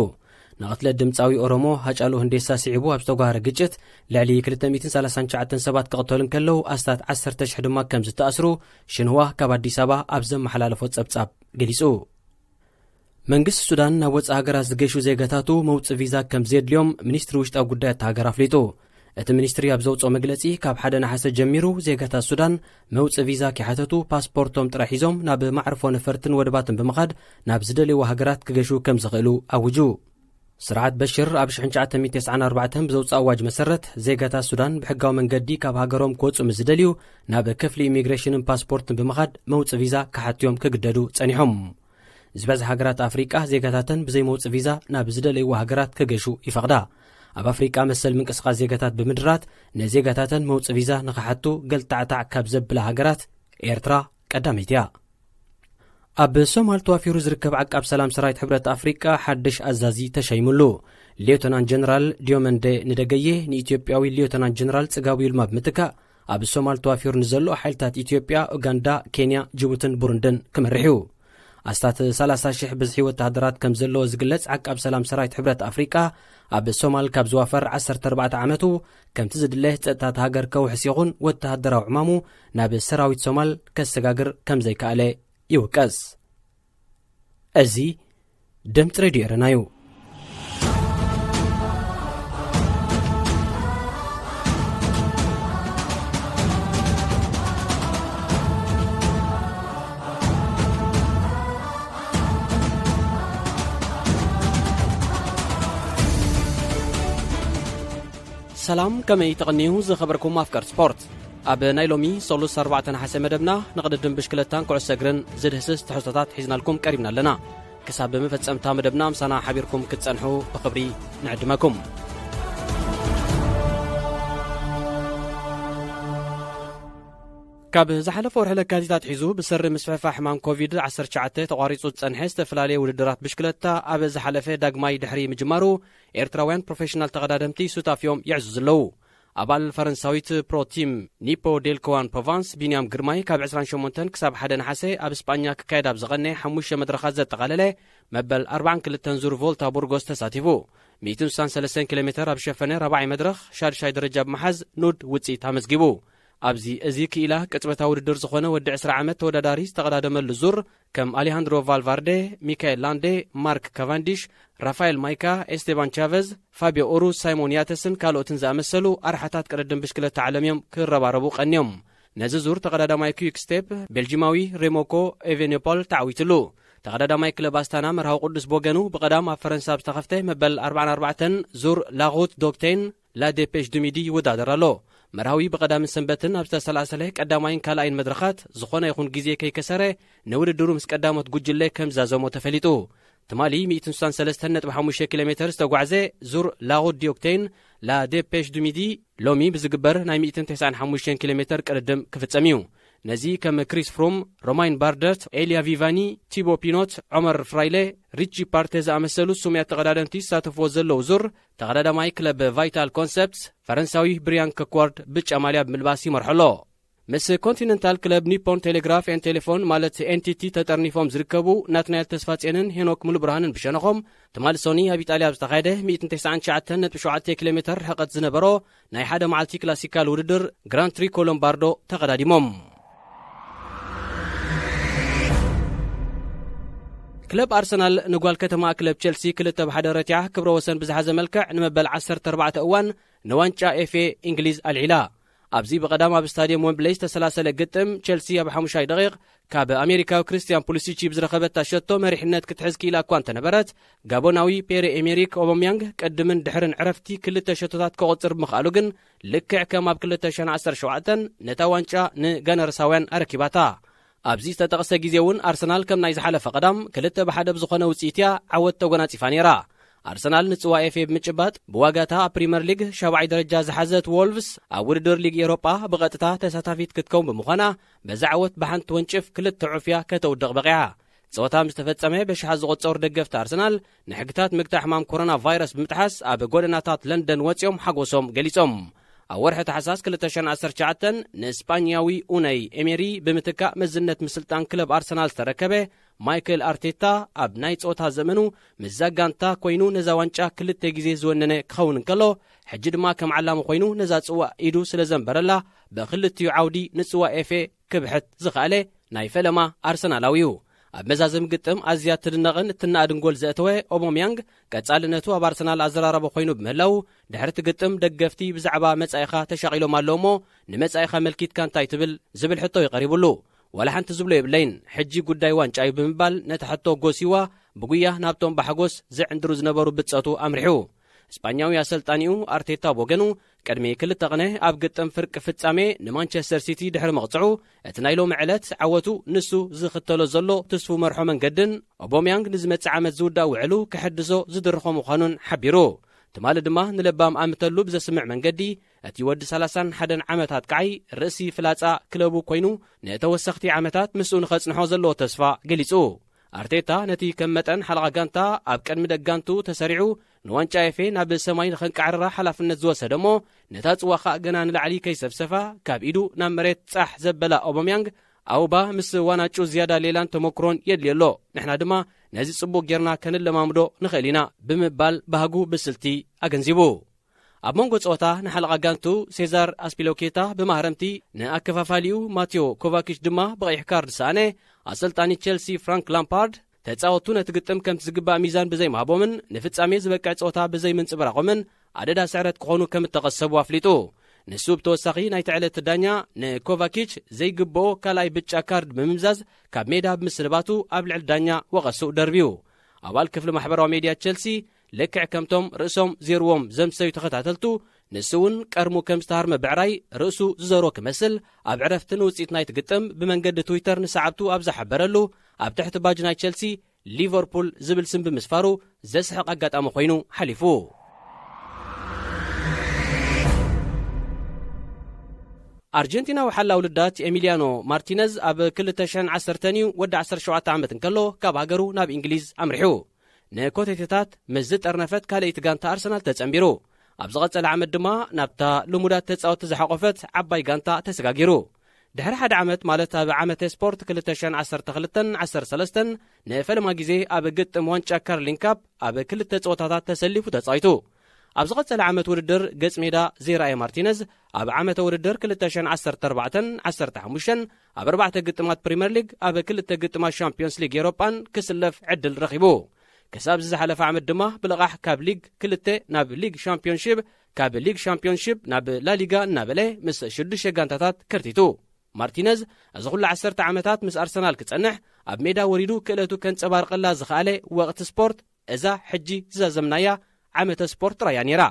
ንቕትለት ድምጻዊ ኦሮሞ ሃጫሉ ሁንዴሳ ስዒቡ ኣብ ዝተጓሃረ ግጭት ልዕሊ ክልተ ሚእትን ሰላሳን ትሽዓተን ሰባት ክቕተሉ እንከለዉ ኣስታት ዓሰርተ ሽሕ ድማ ከም ዝተኣስሩ ሽንዋ ካብ ኣዲስ ኣበባ ኣብ ዘመሓላለፎ ጸብጻብ ገሊጹ። መንግስቲ ሱዳን ናብ ወጻኢ ሃገራት ዝገሹ ዜጋታቱ መውጽኢ ቪዛ ከም ዘድልዮም ሚኒስትሪ ውሽጣዊ ጉዳያት ሃገር ኣፍሊጡ። እቲ ሚኒስትሪ ኣብ ዘውጽኦ መግለጺ፣ ካብ ሓደ ነሓሰ ጀሚሩ ዜጋታት ሱዳን መውጽኢ ቪዛ ከይሓተቱ ፓስፖርቶም ጥራሕ ሒዞም ናብ መዕርፎ ነፈርትን ወደባትን ብምኻድ ናብ ዝደልይዎ ሃገራት ክገሹ ከም ዝኽእሉ ኣውጁ። ስርዓት በሽር ኣብ ሽሕን ትሽዓተ ሚእትን ተስዓን ኣርባዕተን ብዘውጽኦ ኣዋጅ መሰረት፣ ዜጋታት ሱዳን ብሕጋዊ መንገዲ ካብ ሃገሮም ክወጹ ምስ ዝደልዩ፣ ናብ ክፍሊ ኢሚግሬሽንን ፓስፖርትን ብምኻድ መውጽኢ ቪዛ ክሓትዮም ክግደዱ ጸኒሖም። ዝበዝሐ ሃገራት ኣፍሪቃ ዜጋታተን ብዘይ መውጽኢ ቪዛ ናብ ዝደለይዎ ሃገራት ክገሹ ይፈቕዳ። ኣብ ኣፍሪቃ መሰል ምንቅስቓስ ዜጋታት ብምድራት፣ ንዜጋታተን መውጽኢ ቪዛ ንኽሓቱ ገልታዕታዕ ካብ ዘብላ ሃገራት ኤርትራ ቀዳመይቲ እያ። ኣብ ሶማል ተዋፊሩ ዝርከብ ዓቃብ ሰላም ሰራዊት ሕብረት ኣፍሪቃ ሓድሽ ኣዛዚ ተሸይሙሉ። ሌተናንት ጀነራል ዲዮመንዴ ንደገዬ ንኢትዮጵያዊ ሌተናንት ጀነራል ጽጋቡ ይልማ ብምትካእ፣ ኣብ ሶማል ተዋፊሩ ንዘሎ ሓይልታት ኢትዮጵያ፣ ኡጋንዳ፣ ኬንያ፣ ጅቡትን ቡሩንድን ክመርሕ እዩ። ኣስታት ሰላሳ ሽሕ ብዝሒ ወተሃደራት ከም ዘለዎ ዝግለጽ ዓቃብ ሰላም ሰራዊት ሕብረት ኣፍሪቃ፣ ኣብ ሶማል ካብ ዝዋፈር ዓሰርተ ኣርባዕተ ዓመቱ፣ ከምቲ ዝድለ ጸጥታ እታ ሃገር ከውሕስ ይኹን ወተሃደራዊ ዕማሙ ናብ ሰራዊት ሶማል ከሰጋግር ከም ዘይከኣለ ይውቀስ። እዚ ድምጺ ሬድዮ ኤረና እዩ። ሰላም፣ ከመይ ተቐንዩ ዝኸበርኩም ኣፍቀርቲ ስፖርት? ኣብ ናይ ሎሚ ሰሉስ ኣርባዕተ ነሓሰ መደብና ንቕድድም ብሽክለታን ኩዕሶ እግርን ዝድህስስ ትሕዝቶታት ሒዝናልኩም ቀሪብና ኣለና። ክሳብ መፈጸምታ መደብና ምሳና ሓቢርኩም ክትጸንሑ ብኽብሪ ንዕድመኩም። ካብ ዝሓለፈ ወርሒ ለካቲት ኣትሒዙ ብሰሪ ምስፍሕፋሕ ሕማም ኮቪድ ዓሰርተ ትሽዓተ ተቋሪጹ ዝጸንሐ ዝተፈላለየ ውድድራት ብሽክለታ ኣብ ዝሓለፈ ዳግማይ ድሕሪ ምጅማሩ፣ ኤርትራውያን ፕሮፌሽናል ተቐዳደምቲ ሱታፍ እዮም ይዕዙ ዘለዉ። ኣባል ፈረንሳዊት ፕሮ ቲም ኒፖ ዴልኮዋን ፕሮቫንስ ቢንያም ግርማይ ካብ ዕስራን ሸሞንተን ክሳብ ሓደ ነሓሰ ኣብ ስጳኛ ክካየድ ኣብ ዝቐነ ሓሙሽተ መድረኻት ዘጠቓለለ መበል ኣርባዓን ክልተን ዙር ቮልታ ቡርጎስ ተሳቲፉ። ሚእትን ስሳን ሰለስተን ኪሎ ሜተር ኣብ ዝሸፈነ ራብዓይ መድረኽ ሻድሻይ ደረጃ ብምሓዝ ኑድ ውጽኢት ኣመዝጊቡ። ኣብዚ እዚ ክኢላ ቅጽበታዊ ውድድር ዝኾነ ወዲ ዕስራ ዓመት ተወዳዳሪ ዝተቐዳደመሉ ዙር ከም ኣሌሃንድሮ ቫልቫርዴ፣ ሚካኤል ላንዴ፣ ማርክ ካቫንዲሽ፣ ራፋኤል ማይካ፣ ኤስቴባን ቻቨዝ፣ ፋቢዮ ኡሩስ፣ ሳይሞን ያተስን ካልኦትን ዝኣመሰሉ ኣርሓታት ቅድድም ብሽክለታ ዓለም እዮም ክረባረቡ ቀንዮም። ነዚ ዙር ተቐዳዳማይ ኩይክ ስቴፕ ቤልጂማዊ ሬሞኮ ኤቬኔፖል ተዓዊትሉ። ተቐዳዳማይ ክለብ ኣስታና መርሃዊ ቅዱስ ቦገኑ ብቐዳም ኣብ ፈረንሳ ኣብ ዝተኸፍተ መበል ኣርባዓን ኣርባዕተን ዙር ላሩት ዶክቴን ላ ዴፔሽ ዱ ሚዲ ይወዳደር ኣሎ። መርሃዊ ብቐዳምን ሰንበትን ኣብ ዝተሰላሰለ ቀዳማይን ካልኣይን መድረኻት ዝኾነ ይኹን ግዜ ከይከሰረ ንውድድሩ ምስ ቀዳሞት ጉጅለ ከም ዝዛዘሞ ተፈሊጡ። ትማሊ ሚእትን ስሳን ሰለስተን ነጥቢ ሓሙሽተ ኪሎ ሜተር ዝተጓዕዘ ዙር ላሩት ዲዮክቴን ላ ዴፔሽ ዱ ሚዲ ሎሚ ብዝግበር ናይ ሚእትን ተስዓን ሓሙሽተን ኪሎ ሜተር ቅድድም ክፍጸም እዩ። ነዚ ከም ክሪስ ፍሩም፣ ሮማይን ባርደርት፣ ኤልያ ቪቫኒ፣ ቲቦ ፒኖት፣ ዖመር ፍራይለ፣ ሪቺ ፓርቴ ዝኣመሰሉ ስሙያት ተቐዳደምቲ ዝሳተፍዎ ዘለዉ ዙር፣ ተቐዳዳማይ ክለብ ቫይታል ኮንሰፕትስ ፈረንሳዊ ብሪያን ኮክዋርድ ብጫ ማልያ ብምልባስ ይመርሖ ኣሎ። ምስ ኮንቲነንታል ክለብ ኒፖን ቴሌግራፍ ኤን ቴሌፎን ማለት ኤንቲቲ ተጠርኒፎም ዝርከቡ ናትናኤል ተስፋጽዮንን ሄኖክ ሙሉብርሃንን ብሸነኾም፣ ትማሊ ሶኒ ኣብ ኢጣልያ ኣብ ዝተኻየደ ሚእትን ተስዓን ትሽዓተን ነጥቢ ሸውዓተ ኪሎ ሜተር ርሕቐት ዝነበሮ ናይ ሓደ መዓልቲ ክላሲካል ውድድር ግራን ትሪኮ ሎምባርዶ ተቐዳዲሞም። ክለብ ኣርሰናል ንጓል ከተማ ክለብ ቸልሲ ክልተ ብሓደ ረቲዓ ክብረ ወሰን ብዝሓዘ መልክዕ ንመበል ዓሰርተ ኣርባዕተ እዋን ንዋንጫ ኤፍኤ እንግሊዝ ኣልዒላ። ኣብዚ ብቐዳም ኣብ ስታዲየም ወምብለይ ዝተሰላሰለ ግጥም፣ ቸልሲ ኣብ ሓሙሻይ ደቂቕ ካብ ኣሜሪካዊ ክርስቲያን ፑሊሲቺ ብዝረኸበታ ሸቶ መሪሕነት ክትሕዝ ክኢላ እኳ እንተነበረት፣ ጋቦናዊ ፔሬ ኤሜሪክ ኦባምያንግ ቅድምን ድሕርን ዕረፍቲ ክልተ ሸቶታት ከቑጽር ብምኽኣሉ ግን፣ ልክዕ ከም ኣብ ክልተ ሽሕን ዓሰርተ ሸውዓተን ነታ ዋንጫ ንጋነርሳውያን ኣረኪባታ። ኣብዚ ዝተጠቕሰ ግዜ እውን ኣርሰናል ከም ናይ ዝሓለፈ ቀዳም ክልተ ብሓደ ብዝኾነ ውፅኢት እያ ዓወት ተጎናፂፋ ነይራ። ኣርሰናል ንፅዋ ኤፍኤ ብምጭባጥ ብዋጋታ ኣብ ፕሪምየር ሊግ ሻብዓይ ደረጃ ዝሓዘት ዎልቭስ ኣብ ውድድር ሊግ ኤሮጳ ብቐጥታ ተሳታፊት ክትከውን ብምዃና በዛ ዓወት ብሓንቲ ወንጭፍ ክልተ ዕፍ እያ ከተውድቕ በቒዓ። ፀወታ ምስ ተፈጸመ በሽሓት ዝቑጸሩ ደገፍቲ ኣርሰናል ንሕግታት ምግታእ ሕማም ኮሮና ቫይረስ ብምጥሓስ ኣብ ጎደናታት ለንደን ወጺኦም ሓጎሶም ገሊጾም። ኣብ ወርሒ ታሕሳስ ክልተ ሽሕን ዓሰርተ ትሽዓተን ንእስጳኛዊ ኡናይ ኤሜሪ ብምትካእ መዝነት ምስልጣን ክለብ ኣርሰናል ዝተረከበ ማይክል ኣርቴታ፣ ኣብ ናይ ጸወታ ዘመኑ ምስዛ ጋንታ ኮይኑ ነዛ ዋንጫ ክልተ ግዜ ዝወነነ ክኸውን እንከሎ፣ ሕጂ ድማ ከም ዓላሙ ኮይኑ ነዛ ጽዋእ ኢዱ ስለ ዘንበረላ፣ ብክልቲኡ ዓውዲ ንጽዋእ ኤፍኤ ክብሕት ዝኸኣለ ናይ ፈለማ ኣርሰናላዊ እዩ። ኣብ መዛዘሚ ግጥም ኣዝያ ትድነቕን እትነኣድን ጎል ዘእተወ ኦባምያንግ፣ ቀጻልነቱ ኣብ ኣርሰናል ኣዘራራቢ ኮይኑ ብምህላዉ፣ ድሕሪ እቲ ግጥም ደገፍቲ ብዛዕባ መጻኢኻ ተሻቒሎም ኣለዉ እሞ፣ ንመጻኢኻ ኣመልኪትካ እንታይ ትብል ዝብል ሕቶ እዩ ቀሪቡሉ። ዋላ ሓንቲ ዝብሎ የብለይን፣ ሕጂ ጉዳይ ዋንጫ እዩ ብምባል ነቲ ሕቶ ጎስይዋ፣ ብጉያ ናብቶም ብሓጎስ ዝዕንድሩ ዝነበሩ ብጸቱ ኣምሪሑ። እስጳኛዊ ኣሰልጣኒኡ ኣርቴታ ብወገኑ፣ ቅድሚ ክልተ ቅነ ኣብ ግጥም ፍርቂ ፍጻሜ ንማንቸስተር ሲቲ ድሕሪ ምቕጽዑ፣ እቲ ናይ ሎሚ ዕለት ዓወቱ ንሱ ዝኽተሎ ዘሎ ትስፉ መርሖ መንገድን ኦቦምያንግ ንዝመጽእ ዓመት ዝውዳእ ውዕሉ ክሕድሶ ዝድርኾ ምዃኑን ሓቢሩ። ትማሊ ድማ ንለባም ኣምተሉ ብዘስምዕ መንገዲ፣ እቲ ወዲ ሰላሳን ሓደን ዓመት ኣጥቃዓይ ርእሲ ፍላጻ ክለቡ ኮይኑ ንተወሰኽቲ ዓመታት ምስኡ ንኸጽንሖ ዘለዎ ተስፋ ገሊጹ። ኣርቴታ ነቲ ከም መጠን ሓለቓ ጋንታ ኣብ ቅድሚ ደጋንቱ ተሰሪዑ ንዋንጫ ኤፍኤ ናብ ሰማይ ንኸንቃዕርራ ሓላፍነት ዝወሰደ እሞ፣ ነታ ጽዋ ኸኣ ገና ንላዕሊ ከይሰፍሰፋ ካብ ኢዱ ናብ መሬት ጻሕ ዘበላ ኦባምያንግ፣ ኣውባ ምስ ዋናጩ ዝያዳ ሌላን ተመክሮን የድልዮ ኣሎ። ንሕና ድማ ነዚ ጽቡቕ ጌርና ከንለማምዶ ንኽእል ኢና ብምባል ባህጉ ብስልቲ ኣገንዚቡ። ኣብ መንጎ ጸወታ ንሓለቓ ጋንቱ ሴዛር ኣስፒሎኬታ ብማህረምቲ፣ ንኣከፋፋሊኡ ማቴዎ ኮቫኪች ድማ ብቐይሕ ካርድ ሰኣነ። ኣሰልጣኒ ቸልሲ ፍራንክ ላምፓርድ፣ ተጻወቱ ነቲ ግጥም ከምቲ ዝግባእ ሚዛን ብዘይምሃቦምን ንፍጻሜ ዝበቅዕ ጸወታ ብዘይምንጽብራቖምን ኣደዳ ስዕረት ክኾኑ ከም እተቐሰቡ ኣፍሊጡ። ንሱ ብተወሳኺ ናይቲ ዕለት ዳኛ ንኮቫኪች ዘይግብኦ ካልኣይ ብጫ ካርድ ብምምዛዝ ካብ ሜዳ ብምስልባቱ ኣብ ልዕሊ ዳኛ ወቐሱ ደርብዩ። ኣባል ክፍሊ ማሕበራዊ ሜድያ ቸልሲ፣ ልክዕ ከምቶም ርእሶም ዜርዎም ዘምሰዩ ተኸታተልቱ፣ ንሱ እውን ቀርሙ ከም ዝተሃርመ ብዕራይ ርእሱ ዝዘሮ ክመስል፣ ኣብ ዕረፍቲ ንውጽኢት ናይቲ ግጥም ብመንገዲ ትዊተር ንሰዓብቱ ኣብ ዝሓበረሉ፣ ኣብ ትሕቲ ባጅ ናይ ቸልሲ፣ ሊቨርፑል ዝብል ስም ብምስፋሩ ዘስሕቕ ኣጋጣሚ ኮይኑ ሓሊፉ። ኣርጀንቲናዊ ሓላው ልዳት ኤሚልያኖ ማርቲነዝ ኣብ ክልተ ሽሕን ዓሰርተን እዩ ወዲ ዓሰርተ ሸውዓተ ዓመት እንከሎ ካብ ሃገሩ ናብ እንግሊዝ ኣምሪሑ። ንኮቴቴታት ምስ ዝጠርነፈት ካልኣይቲ ጋንታ ኣርሰናል ተጸንቢሩ። ኣብ ዝቐጸለ ዓመት ድማ ናብታ ልሙዳት ተጻወትቲ ዝሓቖፈት ዓባይ ጋንታ ተሰጋጊሩ። ድሕሪ ሓደ ዓመት፣ ማለት ኣብ ዓመተ ስፖርት ክልተ ሽሕን ዓሰርተ ክልተን ዓሰርተ ሰለስተን፣ ንፈለማ ግዜ ኣብ ግጥም ዋንጫ ካርሊን ካፕ ኣብ ክልተ ጸወታታት ተሰሊፉ ተጻዊቱ። ኣብ ዝቐጸለ ዓመት ውድድር ገጽ ሜዳ ዘይረኣየ ማርቲነዝ፣ ኣብ ዓመተ ውድድር ክልተ ሽሕን ዓሰርተ ኣርባዕተን ዓሰርተ ሓሙሽተን ኣብ ኣርባዕተ ግጥማት ፕሪምየር ሊግ፣ ኣብ ክልተ ግጥማት ሻምፒዮንስ ሊግ ኤውሮጳን ክስለፍ ዕድል ረኺቡ። ክሳብ እዚ ዝሓለፈ ዓመት ድማ ብልቓሕ ካብ ሊግ ክልተ ናብ ሊግ ሻምፒዮንሺፕ፣ ካብ ሊግ ሻምፒዮንሺፕ ናብ ላሊጋ እናበለ ምስ ሽዱሽተ ጋንታታት ከርቲቱ። ማርቲነዝ፣ እዚ ኩሉ ዓሰርተ ዓመታት ምስ ኣርሰናል ክጸንሕ፣ ኣብ ሜዳ ወሪዱ ክእለቱ ከንጸባርቐላ ዝኸኣለ ወቕቲ ስፖርት፣ እዛ ሕጂ ዝዛዘምናያ ዓመተ ስፖርት ጥራይ እያ ነይራ።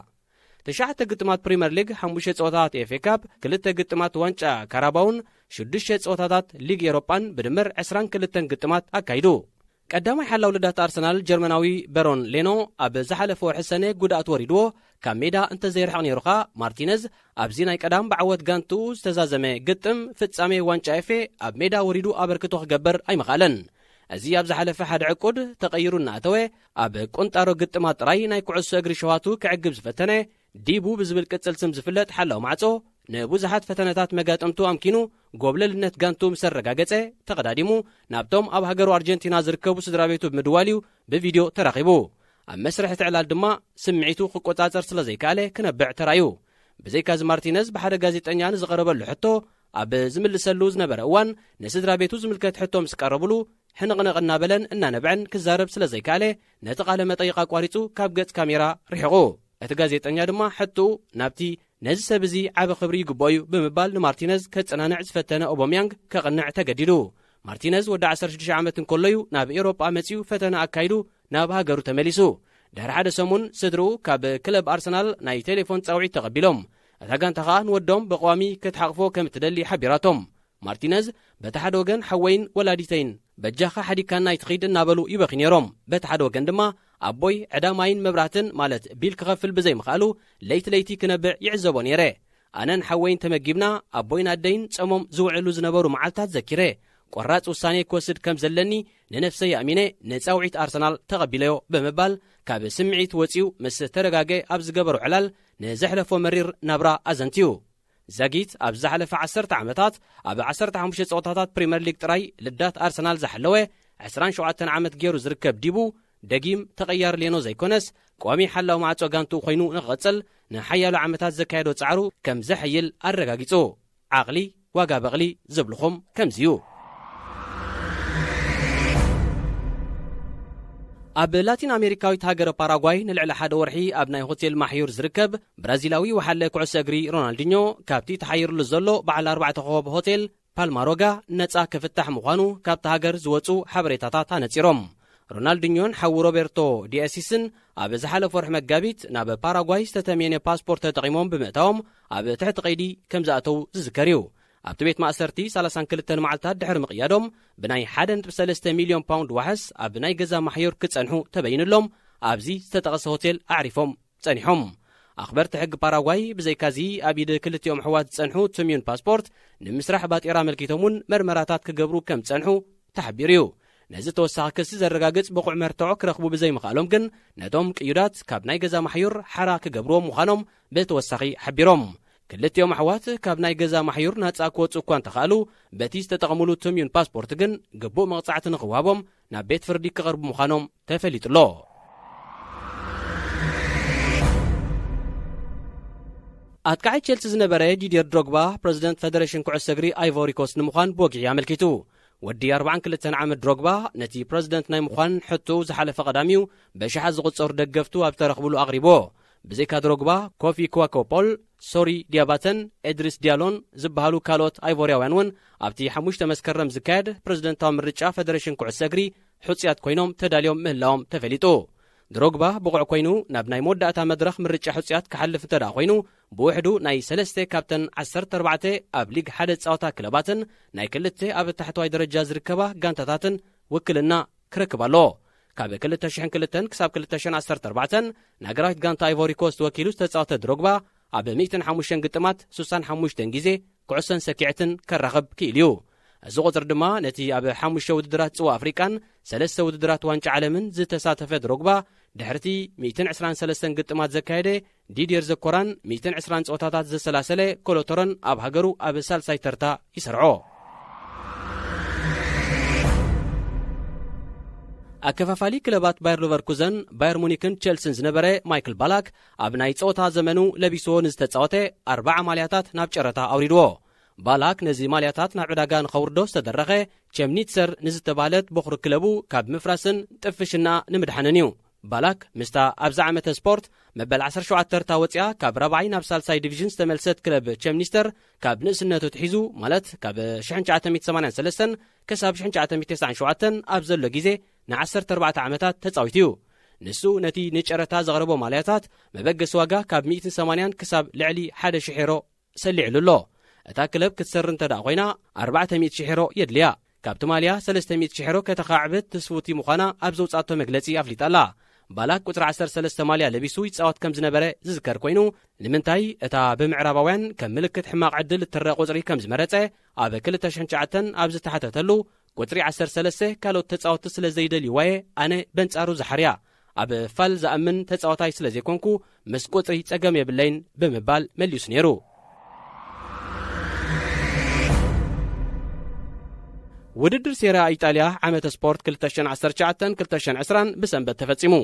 ትሽዓተ ግጥማት ፕሪምየር ሊግ፣ ሓሙሽተ ጸወታታት ኤፍ ኤ ካፕ፣ ክልተ ግጥማት ዋንጫ ካራባውን ሽዱሽተ ጸወታታት ሊግ ኤውሮጳን ብድምር ዕስራን ክልተን ግጥማት ኣካይዱ። ቀዳማይ ሓላው ልዳት ኣርሰናል ጀርመናዊ በሮን ሌኖ ኣብ ዝሓለፈ ወርሒ ሰነ ጉድኣት ወሪድዎ ካብ ሜዳ እንተዘይርሕቕ ነይሩ ኸኣ፣ ማርቲነዝ ኣብዚ ናይ ቀዳም ብዓወት ጋንትኡ ዝተዛዘመ ግጥም ፍጻሜ ዋንጫ ኤፍ ኤ ኣብ ሜዳ ወሪዱ ኣበርክቶ ክገብር ኣይምኸኣለን። እዚ ኣብ ዝሓለፈ ሓደ ዕቁድ ተቐይሩ እናኣተወ፣ ኣብ ቁንጣሮ ግጥማት ጥራይ ናይ ኩዕሶ እግሪ ሸዋቱ ክዕግብ ዝፈተነ፣ ዲቡ ብዝብል ቅጽል ስም ዝፍለጥ ሓላው ማዕጾ፣ ንብዙሓት ፈተነታት መጋጥምቱ ኣምኪኑ፣ ጎብለልነት ጋንቱ ምስ ኣረጋገጸ፣ ተቐዳዲሙ ናብቶም ኣብ ሃገሩ ኣርጀንቲና ዝርከቡ ስድራ ቤቱ ብምድዋል እዩ ብቪድዮ ተራኺቡ። ኣብ መስርሕ እቲ ዕላል ድማ ስምዒቱ ክቆጻጸር ስለ ዘይከኣለ ክነብዕ ተራእዩ። ብዘይካዚ ማርቲነዝ ብሓደ ጋዜጠኛ ንዝቐረበሉ ሕቶ፣ ኣብ ዝምልሰሉ ዝነበረ እዋን፣ ንስድራ ቤቱ ዝምልከት ሕቶ ምስ ቀረብሉ፣ ሕንቕንቕ እናበለን እናነብዐን ክዛረብ ስለ ዘይከኣለ፣ ነቲ ቃለ መጠይቕ ኣቋሪጹ ካብ ገጽ ካሜራ ርሒቑ። እቲ ጋዜጠኛ ድማ ሕቶኡ ናብቲ "ነዚ ሰብ እዚ ዓቢ ክብሪ ይግብኦ እዩ" ብምባል ንማርቲነዝ ከጸናንዕ ዝፈተነ ኦቦምያንግ ከቕንዕ ተገዲዱ። ማርቲነዝ ወዲ ዓሰርተ ሽዱሽተ ዓመት እንከሎ እዩ ናብ ኤውሮጳ መጺኡ ፈተነ ኣካይዱ ናብ ሃገሩ ተመሊሱ። ድሕሪ ሓደ ሰሙን ስድርኡ ካብ ክለብ ኣርሰናል ናይ ቴሌፎን ጻውዒት ተቐቢሎም። እታ ጋንታ ከኣ ንወዶም ብቐዋሚ ክትሓቕፎ ከም እትደሊ ሓቢራቶም። ማርቲነዝ፣ "በቲ ሓደ ወገን ሓወይን ወላዲተይን በጃኻ ሓዲግካና ኣይትኺድ" እናበሉ ይበኽዩ ነይሮም። በቲ ሓደ ወገን ድማ ኣቦይ ዕዳ ማይን መብራህትን፣ ማለት ቢል ክኸፍል ብዘይምኽኣሉ፣ ለይቲ ለይቲ ክነብዕ ይዕዘቦ ነይረ። ኣነን ሓወይን ተመጊብና፣ ኣቦይን ኣደይን ጸሞም ዝውዕሉ ዝነበሩ መዓልታት ዘኪረ፣ ቆራጽ ውሳኔ ክወስድ ከም ዘለኒ ንነፍሰይ ኣእሚነ ንጻውዒት ኣርሰናል ተቐቢለዮ ብምባል፣ ካብ ስምዒት ወጺኡ ምስ ተረጋገ ኣብ ዝገበሮ ዕላል ንዘሕለፎ መሪር ናብራ ኣዘንትዩ። ዛጊት ኣብ ዝሓለፈ ዓሰርተ ዓመታት ኣብ ዓሰርተ ሓሙሽተ ጸወታታት ፕሪምየር ሊግ ጥራይ ልዳት ኣርሰናል ዝሓለወ፣ ዕስራን ሸውዓተን ዓመት ገይሩ ዝርከብ ዲቡ፣ ደጊም ተቐያሪ ሌኖ ዘይኮነስ፣ ቋሚ ሓላው ማዕጾ ጋንትኡ ኮይኑ ንኽቕጽል ንሓያሎ ዓመታት ዘካየዶ ጻዕሩ ከም ዘሐይል ኣረጋጊጹ። ዓቕሊ ዋጋ በቕሊ ዝብልኹም ከምዚ'ዩ። ኣብ ላቲን ኣሜሪካዊት ሃገር ፓራጓይ ንልዕሊ ሓደ ወርሒ ኣብ ናይ ሆቴል ማሕዩር ዝርከብ ብራዚላዊ ወሓለ ኩዕሶ እግሪ ሮናልዲኞ፣ ካብቲ ተሓይርሉ ዘሎ በዓል ኣርባዕተ ኮኾብ ሆቴል ፓልማሮጋ ነጻ ክፍታሕ ምዃኑ ካብታ ሃገር ዝወጹ ሓበሬታታት ኣነጺሮም። ሮናልዲኞን ሓዉ ሮቤርቶ ዲኤሲስን ኣብ ዝሓለፈ ወርሒ መጋቢት ናብ ፓራጓይ ዝተተምየነ ፓስፖርት ተጠቒሞም ብምእታዎም ኣብ ትሕቲ ቀይዲ ከም ዝኣተዉ ዝዝከር እዩ። ኣብቲ ቤት ማእሰርቲ ሰላሳን ክልተን መዓልታት ድሕሪ ምቕያዶም፣ ብናይ ሓደ ነጥቢ ሰለስተ ሚልዮን ፓውንድ ዋሕስ ኣብ ናይ ገዛ ማሕዩር ክጸንሑ ተበይኑሎም፣ ኣብዚ ዝተጠቐሰ ሆቴል ኣዕሪፎም ጸኒሖም። ኣኽበርቲ ሕጊ ፓራጓይ፣ ብዘይካዚ ኣብ ኢድ ክልቲኦም ኣሕዋት ዝጸንሑ ትምዩን ፓስፖርት፣ ንምስራሕ ባጤራ ኣመልኪቶም እውን መርመራታት ክገብሩ ከም ዝጸንሑ ተሓቢሩ እዩ። ነዚ ተወሳኺ ክሲ ዘረጋግጽ ብቑዕ መርትዖ ክረኽቡ ብዘይምኽኣሎም ግን፣ ነቶም ቅዩዳት ካብ ናይ ገዛ ማሕዩር ሓራ ክገብርዎም ምዃኖም ብተወሳኺ ሓቢሮም። ክልቲኦም ኣሕዋት ካብ ናይ ገዛ ማሕዩር ናጻ ክወጹ እኳ እንተኽኣሉ፣ በቲ ዝተጠቐሙሉ ትምዩን ፓስፖርት ግን ግቡእ መቕጻዕቲ ንኽወሃቦም ናብ ቤት ፍርዲ ክቐርቡ ምዃኖም ተፈሊጡ ኣሎ። ኣጥቃዓይ ቸልሲ ዝነበረ ዲድየር ድሮግባ፣ ፕረዚደንት ፈደሬሽን ኩዕሶ እግሪ ኣይቮሪ ኮስት ንምዃን ብወግዒ ኣመልኪቱ። ወዲ ኣርባዓን ክልተን ዓመት ድሮግባ፣ ነቲ ፕረዚደንት ናይ ምዃን ሕቶኡ ዝሓለፈ ቀዳም እዩ ብኣሽሓት ዝቑጸሩ ደገፍቱ ኣብ ዝተረኽብሉ ኣቕሪብዎ። ብዘይካ ድሮግባ፣ ኮፊ ኩዋኮፖል፣ ሶሪ ዲያባተን ኤድሪስ ዲያሎን ዝበሃሉ ካልኦት ኣይቮርያውያን እውን ኣብቲ ሓሙሽተ መስከረም ዝካየድ ፕረዚደንታዊ ምርጫ ፈደሬሽን ኩዕሶ እግሪ ሕጹያት ኮይኖም ተዳልዮም ምህላዎም ተፈሊጡ። ድሮግባ ብቑዕ ኮይኑ ናብ ናይ መወዳእታ መድረኽ ምርጫ ሕጹያት ክሓልፍ እንተ ደኣ ኮይኑ፣ ብውሕዱ ናይ ሰለስተ ካብተን ዓሰርተ ኣርባዕተ ኣብ ሊግ ሓደ ዝጻወታ ክለባትን ናይ ክልተ ኣብ ታሕተዋይ ደረጃ ዝርከባ ጋንታታትን ውክልና ክረክብ ኣለዎ። ካብ ክልተ ሽሕን ክልተን ክሳብ ክልተ ሽሕን ዓሰርተ ኣርባዕተን፣ ንሃገራዊት ጋንታ ኣይቮሪ ኮስት ወኪሉ ዝተጻወተ ድሮግባ፣ ኣብ ሚእትን ሓሙሽተን ግጥማት ሱሳን ሓሙሽተን ግዜ ኩዕሶን ሰኪዐትን ከራኽብ ክኢሉ እዩ። እዚ ቁጽሪ ድማ ነቲ ኣብ ሓሙሽተ ውድድራት ጽዋ ኣፍሪቃን ሰለስተ ውድድራት ዋንጫ ዓለምን ዝተሳተፈ ድሮግባ፣ ድሕርቲ ሚእትን ዕስራን ሰለስተን ግጥማት ዘካየደ ዲድየር ዘኮራን ሚእትን ዕስራን ጸወታታት ዘሰላሰለ ኮሎቶሮን ኣብ ሃገሩ ኣብ ሳልሳይ ተርታ ይሰርዖ። ኣከፋፋሊ ክለባት ባየር ሊቨርኩዘን፣ ባየር ሙኒክን ቸልሲን ዝነበረ ማይክል ባላክ፣ ኣብ ናይ ጸወታ ዘመኑ ለቢስዎ ንዝተጻወተ ኣርባዓ ማልያታት ናብ ጨረታ ኣውሪድዎ። ባላክ ነዚ ማልያታት ናብ ዕዳጋ ንኸውርዶ ዝተደረኸ፣ ቸምኒትሰር ንዝተባህለት በኹሪ ክለቡ ካብ ምፍራስን ጥፍሽና ንምድሓንን እዩ። ባላክ ምስታ ኣብዚ ዓመተ ስፖርት መበል ዓሰርተ ሸውዓተ ተርታ ወጺኣ ካብ ራብዓይ ናብ ሳልሳይ ዲቪዥን ዝተመልሰት ክለብ ቸምኒስተር፣ ካብ ንእስነቱ ትሒዙ፣ ማለት ካብ ሽሕን ትሽዓተ ሚእትን ሰማንያን ሰለስተን ክሳብ ሽሕን ትሽዓተ ሚእትን ተስዓን ሸውዓተን ኣብ ዘሎ ግዜ ንዓሰርተ ኣርባዕተ ዓመታት ተጻዊቱ እዩ። ንሱ ነቲ ንጨረታ ዘቕረቦ ማልያታት መበገሲ ዋጋ ካብ ሚእትን ሰማንያን ክሳብ ልዕሊ ሓደ ሽሕ ዩሮ ሰሊዕሉ ኣሎ። እታ ክለብ ክትሰሪ እንተ ደኣ ኮይና፣ ኣርባዕተ ሚእቲ ሽሕ ዩሮ የድልያ። ካብቲ ማልያ ሰለስተ ሚእቲ ሽሕ ዩሮ ከተኻዕብት ትስፉቲ ምዃና ኣብ ዘውጻእቶ መግለጺ ኣፍሊጣ ኣላ። ባላክ ቁጽሪ ዓሰርተ ሰለስተ ማልያ ለቢሱ ይጻወት ከም ዝነበረ ዝዝከር ኮይኑ፣ ንምንታይ እታ ብምዕራባውያን ከም ምልክት ሕማቕ ዕድል እትረኣ ቁጽሪ ከም ዝመረጸ ኣብ ክልተ ሽሕን ትሽዓተን ኣብ ዝተሓተተሉ፣ ቁጽሪ ዓሰርተ ሰለስተ ካልኦት ተጻወትቲ ስለ ዘይደልይዋ'የ ኣነ በንጻሩ ዝሓርያ። ኣብ ፋል ዝኣምን ተጻዋታይ ስለ ዘይኮንኩ፣ ምስ ቁጽሪ ጸገም የብለይን ብምባል መሊሱ ነይሩ። ውድድር ሴሪያ ኢጣልያ ዓመተ ስፖርት ክልተ ሽሕን ዓሰርተ ትሽዓተን ክልተ ሽሕን ዕስራን ብሰንበት ተፈጺሙ።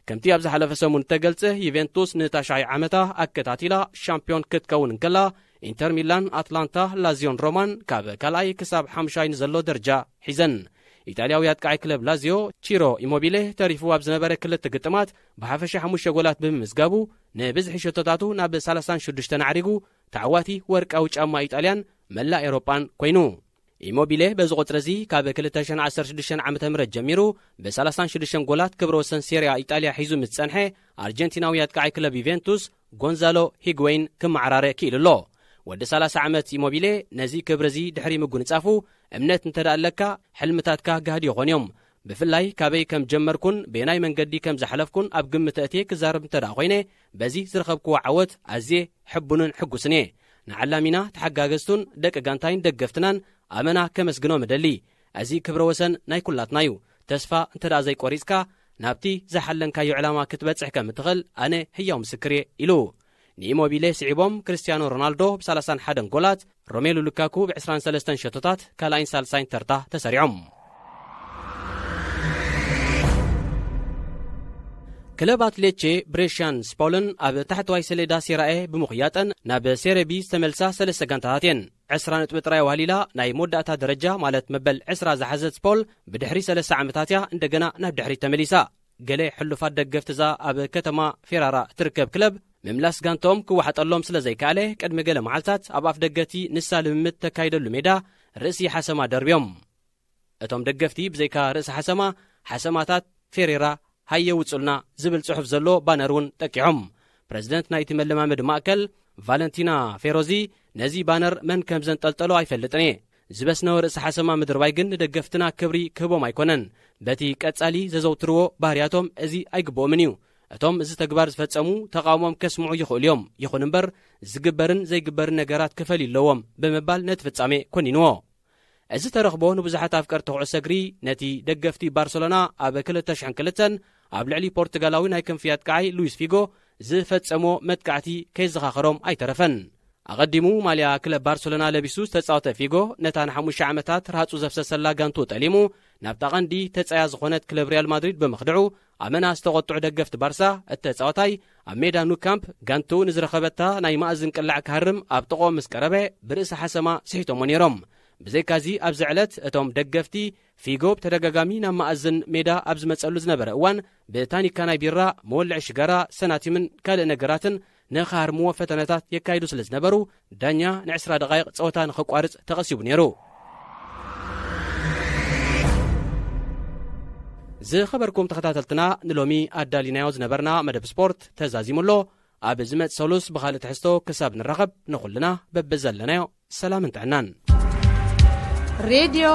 ከምቲ ኣብ ዝሓለፈ ሰሙን እተገልጸ፣ ዩቬንቱስ ንታሽዓይ ዓመታ ኣከታቲላ ሻምፒዮን ክትከውን እንከላ፣ ኢንተር ሚላን፣ ኣትላንታ፣ ላዚዮን ሮማን ካብ ካልኣይ ክሳብ ሓምሻይ ንዘሎ ደረጃ ሒዘን። ኢጣልያዊ ኣጥቃዓይ ክለብ ላዚዮ ቺሮ ኢሞቢሌ ተሪፉ ኣብ ዝነበረ ክልተ ግጥማት ብሓፈሻ ሓሙሽተ ጎላት ብምምዝጋቡ፣ ንብዝሒ ሸቶታቱ ናብ ሰላሳን ሽዱሽተን ኣዕሪጉ፣ ተዓዋቲ ወርቃዊ ጫማ ኢጣልያን መላእ ኤውሮጳን ኮይኑ። ኢሞቢሌ በዚ ቁጽሪ እዚ ካብ ክልተ ሽሕን ዓሰርተ ሽዱሽተን ዓመተ ምህረት ጀሚሩ ብ ሰላሳን ሽዱሽተን ጎላት ክብረ ወሰን ሴሪያ ኢጣልያ ሒዙ ምስ ጸንሐ፣ ኣርጀንቲናዊ ኣጥቃዓይ ክለብ ዩቬንቱስ ጎንዛሎ ሂግወይን ክመዓራረ ክኢሉ ኣሎ። ወዲ ሰላሳ ዓመት ኢሞቢሌ ነዚ ክብሪ እዚ ድሕሪ ምጉንጻፉ፣ እምነት እንተ ደኣ ኣለካ፣ ሕልምታትካ ጋህዲ ይኾኑ እዮም። ብፍላይ ካበይ ከም ጀመርኩን በየናይ መንገዲ ከም ዝሓለፍኩን ኣብ ግምት ኣእትየ ክዛረብ እንተ ደኣ ኮይነ፣ በዚ ዝረኸብክዎ ዓወት ኣዝየ ሕቡንን ሕጉስን እየ። ንዓላሚና፣ ተሓጋገዝቱን ደቂ ጋንታይን ደገፍትናን ኣመና ከመስግኖም እደሊ። እዚ ክብረ ወሰን ናይ ኩላትና እዩ። ተስፋ እንተ ደኣ ዘይቆሪጽካ፣ ናብቲ ዝሓለንካዮ ዕላማ ክትበጽሕ ከም እትኽእል ኣነ ህያው ምስክር እየ፣ ኢሉ። ንኢሞቢሌ ስዒቦም ክርስቲያኖ ሮናልዶ ብ ሰላሳን ሓደን ጎላት፣ ሮሜሉ ሉካኩ ብ ዕስራን ሰለስተን ሸቶታት ካልኣይን ሳልሳይን ተርታ ተሰሪዖም። ክለባት ሌቼ፣ ብሬሽያን ስፖልን ኣብ ታሕተዋይ ሰሌዳ ሴራኤ ብምኽያጠን ናብ ሴሬ ቢ ዝተመልሳ ሰለስተ ጋንታታት እየን። ዕስራ ነጥቢ ጥራይ ዋህሊላ ናይ መወዳእታ ደረጃ ማለት መበል ዕስራ ዝሓዘት ስፖል ብድሕሪ ሰለስተ ዓመታት እያ እንደገና ናብ ድሕሪት ተመሊሳ። ገለ ሕሉፋት ደገፍቲ እዛ ኣብ ከተማ ፌራራ እትርከብ ክለብ ምምላስ ጋንትኦም ክወሓጠሎም ስለ ዘይከኣለ ቅድሚ ገለ መዓልታት ኣብ ኣፍ ደገቲ ንሳ ልምምድ ተካይደሉ ሜዳ ርእሲ ሓሰማ ደርብዮም። እቶም ደገፍቲ ብዘይካ ርእሲ ሓሰማ፣ ሓሰማታት ፌሬራ ሃየ ውጹልና ዝብል ጽሑፍ ዘሎ ባነር እውን ጠቂዖም። ፕረዚደንት ናይቲ መለማመዲ ማእከል ቫለንቲና ፌሮዚ ነዚ ባነር መን ከም ዘንጠልጠሎ ኣይፈልጥን እየ። ዝበስነወ ርእሲ ሓሰማ ምድርባይ ግን ንደገፍትና ክብሪ ክህቦም ኣይኮነን። በቲ ቀጻሊ ዘዘውትርዎ ባህርያቶም እዚ ኣይግብኦምን እዩ። እቶም እዚ ተግባር ዝፈጸሙ ተቓውሞም ከስምዑ ይኽእሉ እዮም። ይኹን እምበር ዝግበርን ዘይግበርን ነገራት ክፈልዩ ኣለዎም ብምባል ነቲ ፍጻሜ ኮኒንዎ። እዚ ተረኽቦ ንብዙሓት ኣፍቀርቲ ኩዕሶ እግሪ፣ ነቲ ደገፍቲ ባርሰሎና ኣብ ክልተ ሽሕን ክልተን ኣብ ልዕሊ ፖርቱጋላዊ ናይ ክንፊ ኣጥቃዓይ ሉዊስ ፊጎ ዝፈጸሞ መጥቃዕቲ ከየዘኻኸሮም ኣይተረፈን። ኣቐዲሙ ማልያ ክለብ ባርሰሎና ለቢሱ ዝተጻወተ ፊጎ፣ ነታ ንሓሙሽተ ዓመታት ርሃጹ ዘፍሰሰላ ጋንቱ ጠሊሙ፣ ናብታ ቀንዲ ተጻያ ዝኾነት ክለብ ሪያል ማድሪድ ብምኽድዑ፣ ኣመና ዝተቖጥዑ ደገፍቲ ባርሳ፣ እቲ ተጻዋታይ ኣብ ሜዳ ኑ ካምፕ ጋንቱ ንዝረኸበታ ናይ ማእዝን ቅላዕ ክሃርም ኣብ ጥቕኦም ምስ ቀረበ፣ ብርእሲ ሓሰማ ስሒቶሞ ነይሮም። ብዘይካዚ ኣብዚ ዕለት እቶም ደገፍቲ ፊጎ ብተደጋጋሚ ናብ ማእዝን ሜዳ ኣብ ዝመጸሉ ዝነበረ እዋን ብታኒካ ናይ ቢራ መወልዒ ሽጋራ ሰናቲምን ካልእ ነገራትን ንኽሃርምዎ ፈተነታት የካይዱ ስለ ዝነበሩ ዳኛ ንዕስራ ደቓይቕ ጸወታ ንኽቋርጽ ተቐሲቡ ነይሩ። ዝኸበርኩም ተኸታተልትና ንሎሚ ኣዳሊናዮ ዝነበርና መደብ ስፖርት ተዛዚሙ ኣሎ። ኣብ ዝመጽእ ሰሉስ ብኻልእ ትሕዝቶ ክሳብ ንራኸብ ንኹልና በብዘለናዮ ሰላምን ጥዕናን። ሬድዮ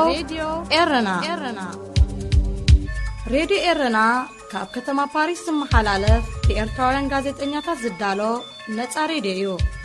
ኤረና። ሬድዮ ኤረና ካብ ከተማ ፓሪስ ዝመሓላለፍ ብኤርትራውያን ጋዜጠኛታት ዝዳሎ ነጻ ሬድዮ እዩ።